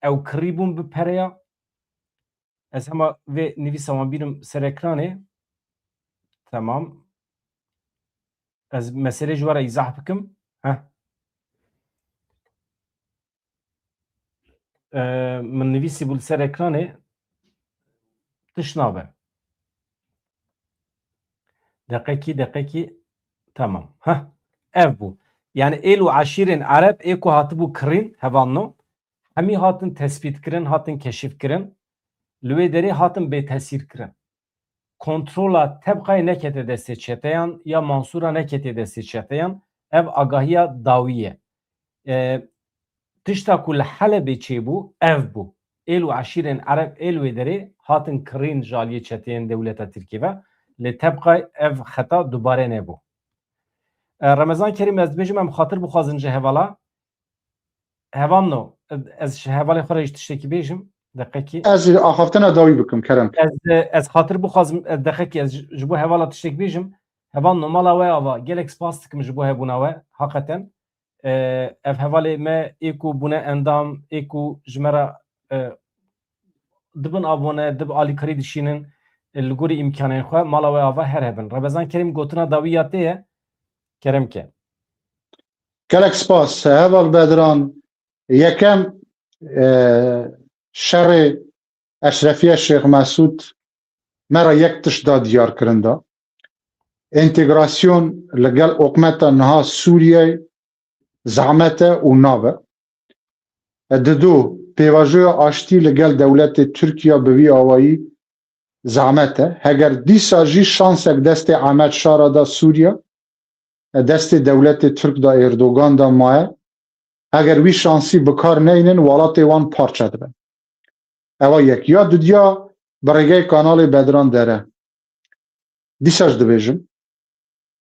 Ew kirî bûn bi pereya. Ez hema vê nivîsa wan bînim ser ekranê. Tamam. Ez meselê ji we re îzah bikim. Heh. Ee, min nivîsî bû li ser ekranê. Tişt nabe. Deqekî, deqekî. Tamam. Heh. Ev bû. Yani êl û eşîrên Ereb ê ku hatibû kirîn, hevalno. Hemî hatin tespîtkirin, hatin keşifkirin. Li wê derê hatin bêtesîrkirin. Kontrola Tebqayê nekete destê çeteyan ya Mansûra nekete destê çeteyan. Ev agahiya dawî ye. E, tişta ku li Helebê çêbû, ev bû. Êl û eşîrên Ereb ê li wê derê hatin kirîn ji aliyê çeteyên dewleta Tirkî ve. Lê Tebqay ev xeta dubare nebû. E, Remezan Kerîm, ez dibêjim em xatir bixwazin ji hevala. Hevalno, ez ji hevalê xwe re jî tiştekî bêjim. Deqekî. Ez axaftina dawî bikim, kerem. Ez, ez xatir bixwazim, ez deqekî, ez ji, ji bo hevala tiştekî bêjim. Hevalno, mala we ava, gelek spas dikim ji bo hebûna we, haqeten. E, ev hevalê me ê ku bûne endam, ê ku ji me re, e, dibin abone, dib alîkarî dişînin, e, li gorî îmkanên xwe, mala we ava her hebin. Remezan Kerîm, gotina dawî ya te ye, kerem ke. Gelek spas. Heval Bedran, yekem, e, şerê Eşrefiye Şêx Mesûd me re yek tişt da diyarkirin da. Entegrasyon li gel oqmeta niha Sûriyeyê zehmet e û nabe. E, didu, pêvajoya aştî li gel dewletê Tirkiya bi vî awayî zehmet e. Heger dîsa jî şansek destê Ehmed Şara da Sûriya, e, destê dewletê Tirk da Erdogan da maye, heger wî şansî bi kar neynin, welatê wan parçe dibe. Ewa yek. Ya dudiya bi rêgey kanalê Bedran Dere. Dîsa jî dibêjim,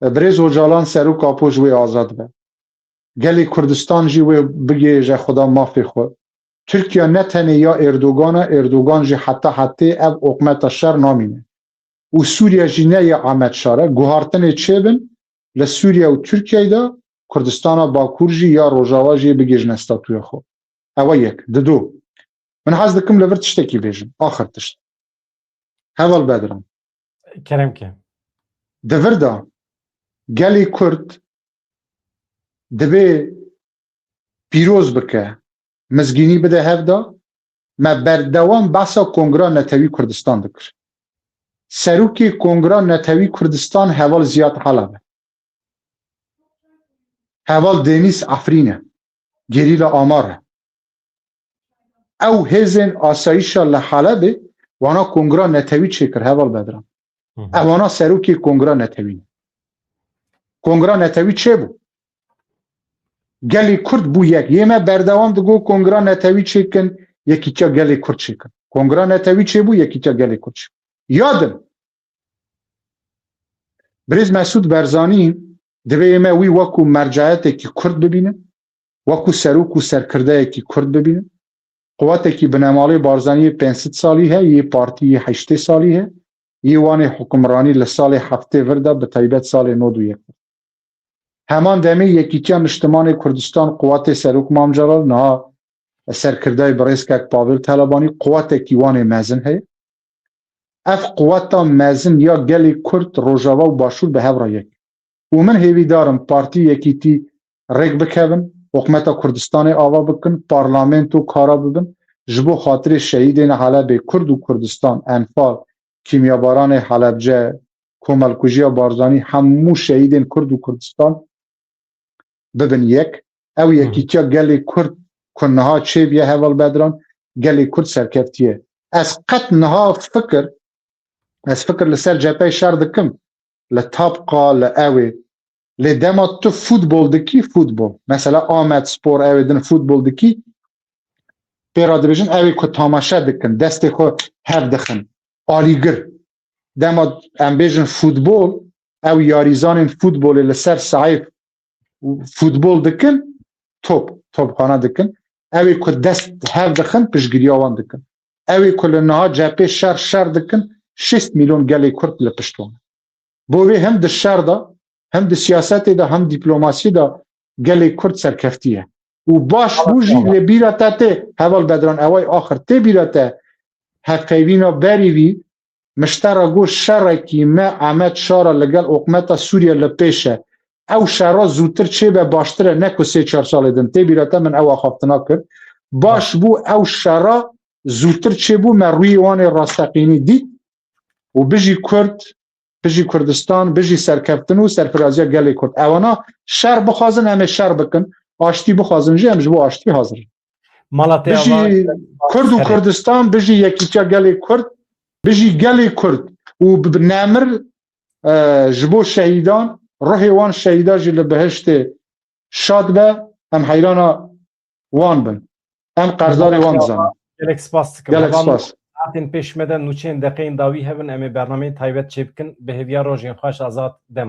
e, birêz Ocalan serok apo ji wê azad be. Gelê Kurdistan jî wê bigihêje xuda mafê xwe. Tirkiye ne tenê ya Erdogan e, Erdogan jî heta hetê ev oqmeta şer namîne. Û Sûriye jî ne ya Ehmed Şar e. Guhartinê çêbin, li Sûriye û Tirkiyeyê de Kurdistana Bakur jî ya Rojava jî bigihêjine statûya xwe. Ew e yek. Didu. Min hez dikim li vir tiştekî bêjim. Axir tişt. Heval Bedran. Kerem ke. Di vir de gelê Kurd divê pîroz bike, mizgînî bide hev de, me berdewam behsa Kongra Netewî Kurdistan dikir. Serokê Kongra Netewî Kurdistan heval Ziyad Helal e. Heval Deniz Afrîn e. Gerîla Amar e. Ew hêzên asayîşa li Helebê wana Kongra Netewî çêkir, heval Bedran. Hı hı. Ewana serokê Kongra Netewî ne. Kongra Netewî çêbû. Gelê Kurd bû yek. Yê me berdewam digo Kongra Netewî çêkin, yekîtiya gelê Kurd çêkin. Kongra Netewî çêbû, yekîtiya gelê Kurd çêbû. Ya din, Birêz Mesûd Barzanî divê yê me wî wekû mercayetekî Kurd bibînin, wekû serok û serkirdeyekî Kurd bibînin. Quwetekî binemalê Barzaniyê pênc sed salî heye, yê partî yê heştê salî heye, yê Wanê hukimranî li salê heftê vir de, bi taybet salê nod û yek. Heman demê Yekîtiya Niştimanê Kurdistan, quwetê Serok Mam Celal, niha serkirdeyê birêz kek Pavel Telebanî, quwetekî Wanê mezin heye. Ev quweta mezin ya gelê Kurd, Rojava û Başûr bi hev re yek. Û min hêvîdar im partî Yekîtî rêk bikevin, hikûmeta Kurdistanê ava bikin, parlamento kara bibin, ji bo xatirê şehîdên Helebê, Kurd û Kurdistan, Enfal, kîmyabaranê Helebce, komelkujiya Barzanî, hemû şehîdên Kurd û Kurdistan bibin yek. Ew Hı hı. yekîtiya gelê Kurd ku niha çêbûye heval Bedran, gelê Kurd serkeftiye. Ez qet niha fikir, ez fikir li ser cepheyê şer dikim, li Tabqa, li ewê. Lê dema tu futbol dikî, futbol. Mesela Amed Spor, ewê din futbol dikî, pê re dibêjin, ewê ku tamaşe dikin, destê xwe hev dixin. Alîgir. Dema em bêjin futbol, ew yarîzanên futbolê li ser sahê futbol dikin, top, topxana dikin. Ewê ku dest hev dixin, piştgiriya wan dikin. Ewê ku li niha cephê şer, şer dikin, şêst milyon gelê Kurd li pişt wan. Bo vê hem di şer de, hem di siyasetê de, hem diplomasiyê de gelê Kurd serkeftî ye. û baş bû jî lê bîra te tê. Heval Bedran, eway axir tê bîra te, hevpeyvîna berî vî, miştera got şerekî me Amed Şara li gel oqmeta Sûriye li pêş e. Ew şera zûtir çêbe baştir e, ne ku sê çar salê din. Tê bîra te, min ew axaftina kir. Baş bû ew şera zûtir çêbû, me rûyê wan ê rasteqînî dît û bijî Kurd, bijî Kurdistan, bijî serkeftin û serfiraziya gelê Kurd. Ewana şer bixwazin, em ê şer bikin. Aştî bixwazin jî, em ji bo aştî hazir in. Mala te Bijî ava Kurd û Kurdistan, bijî yekîtiya gelê Kurd, bijî gelê Kurd û bi nemir, e, ji bo şehîdan, ruhê wan şehîda jî li bihiştê şad be, em heyrana wan bin. Em qerdarê wan dizanin. Gelek spas dikim. Gelek spas. Saetên pêş me de nûçeyên deqeyên dawî hebin, em ê bernameyên taybet çêbikin. Bi hêviya rojên xweş, Azad, dem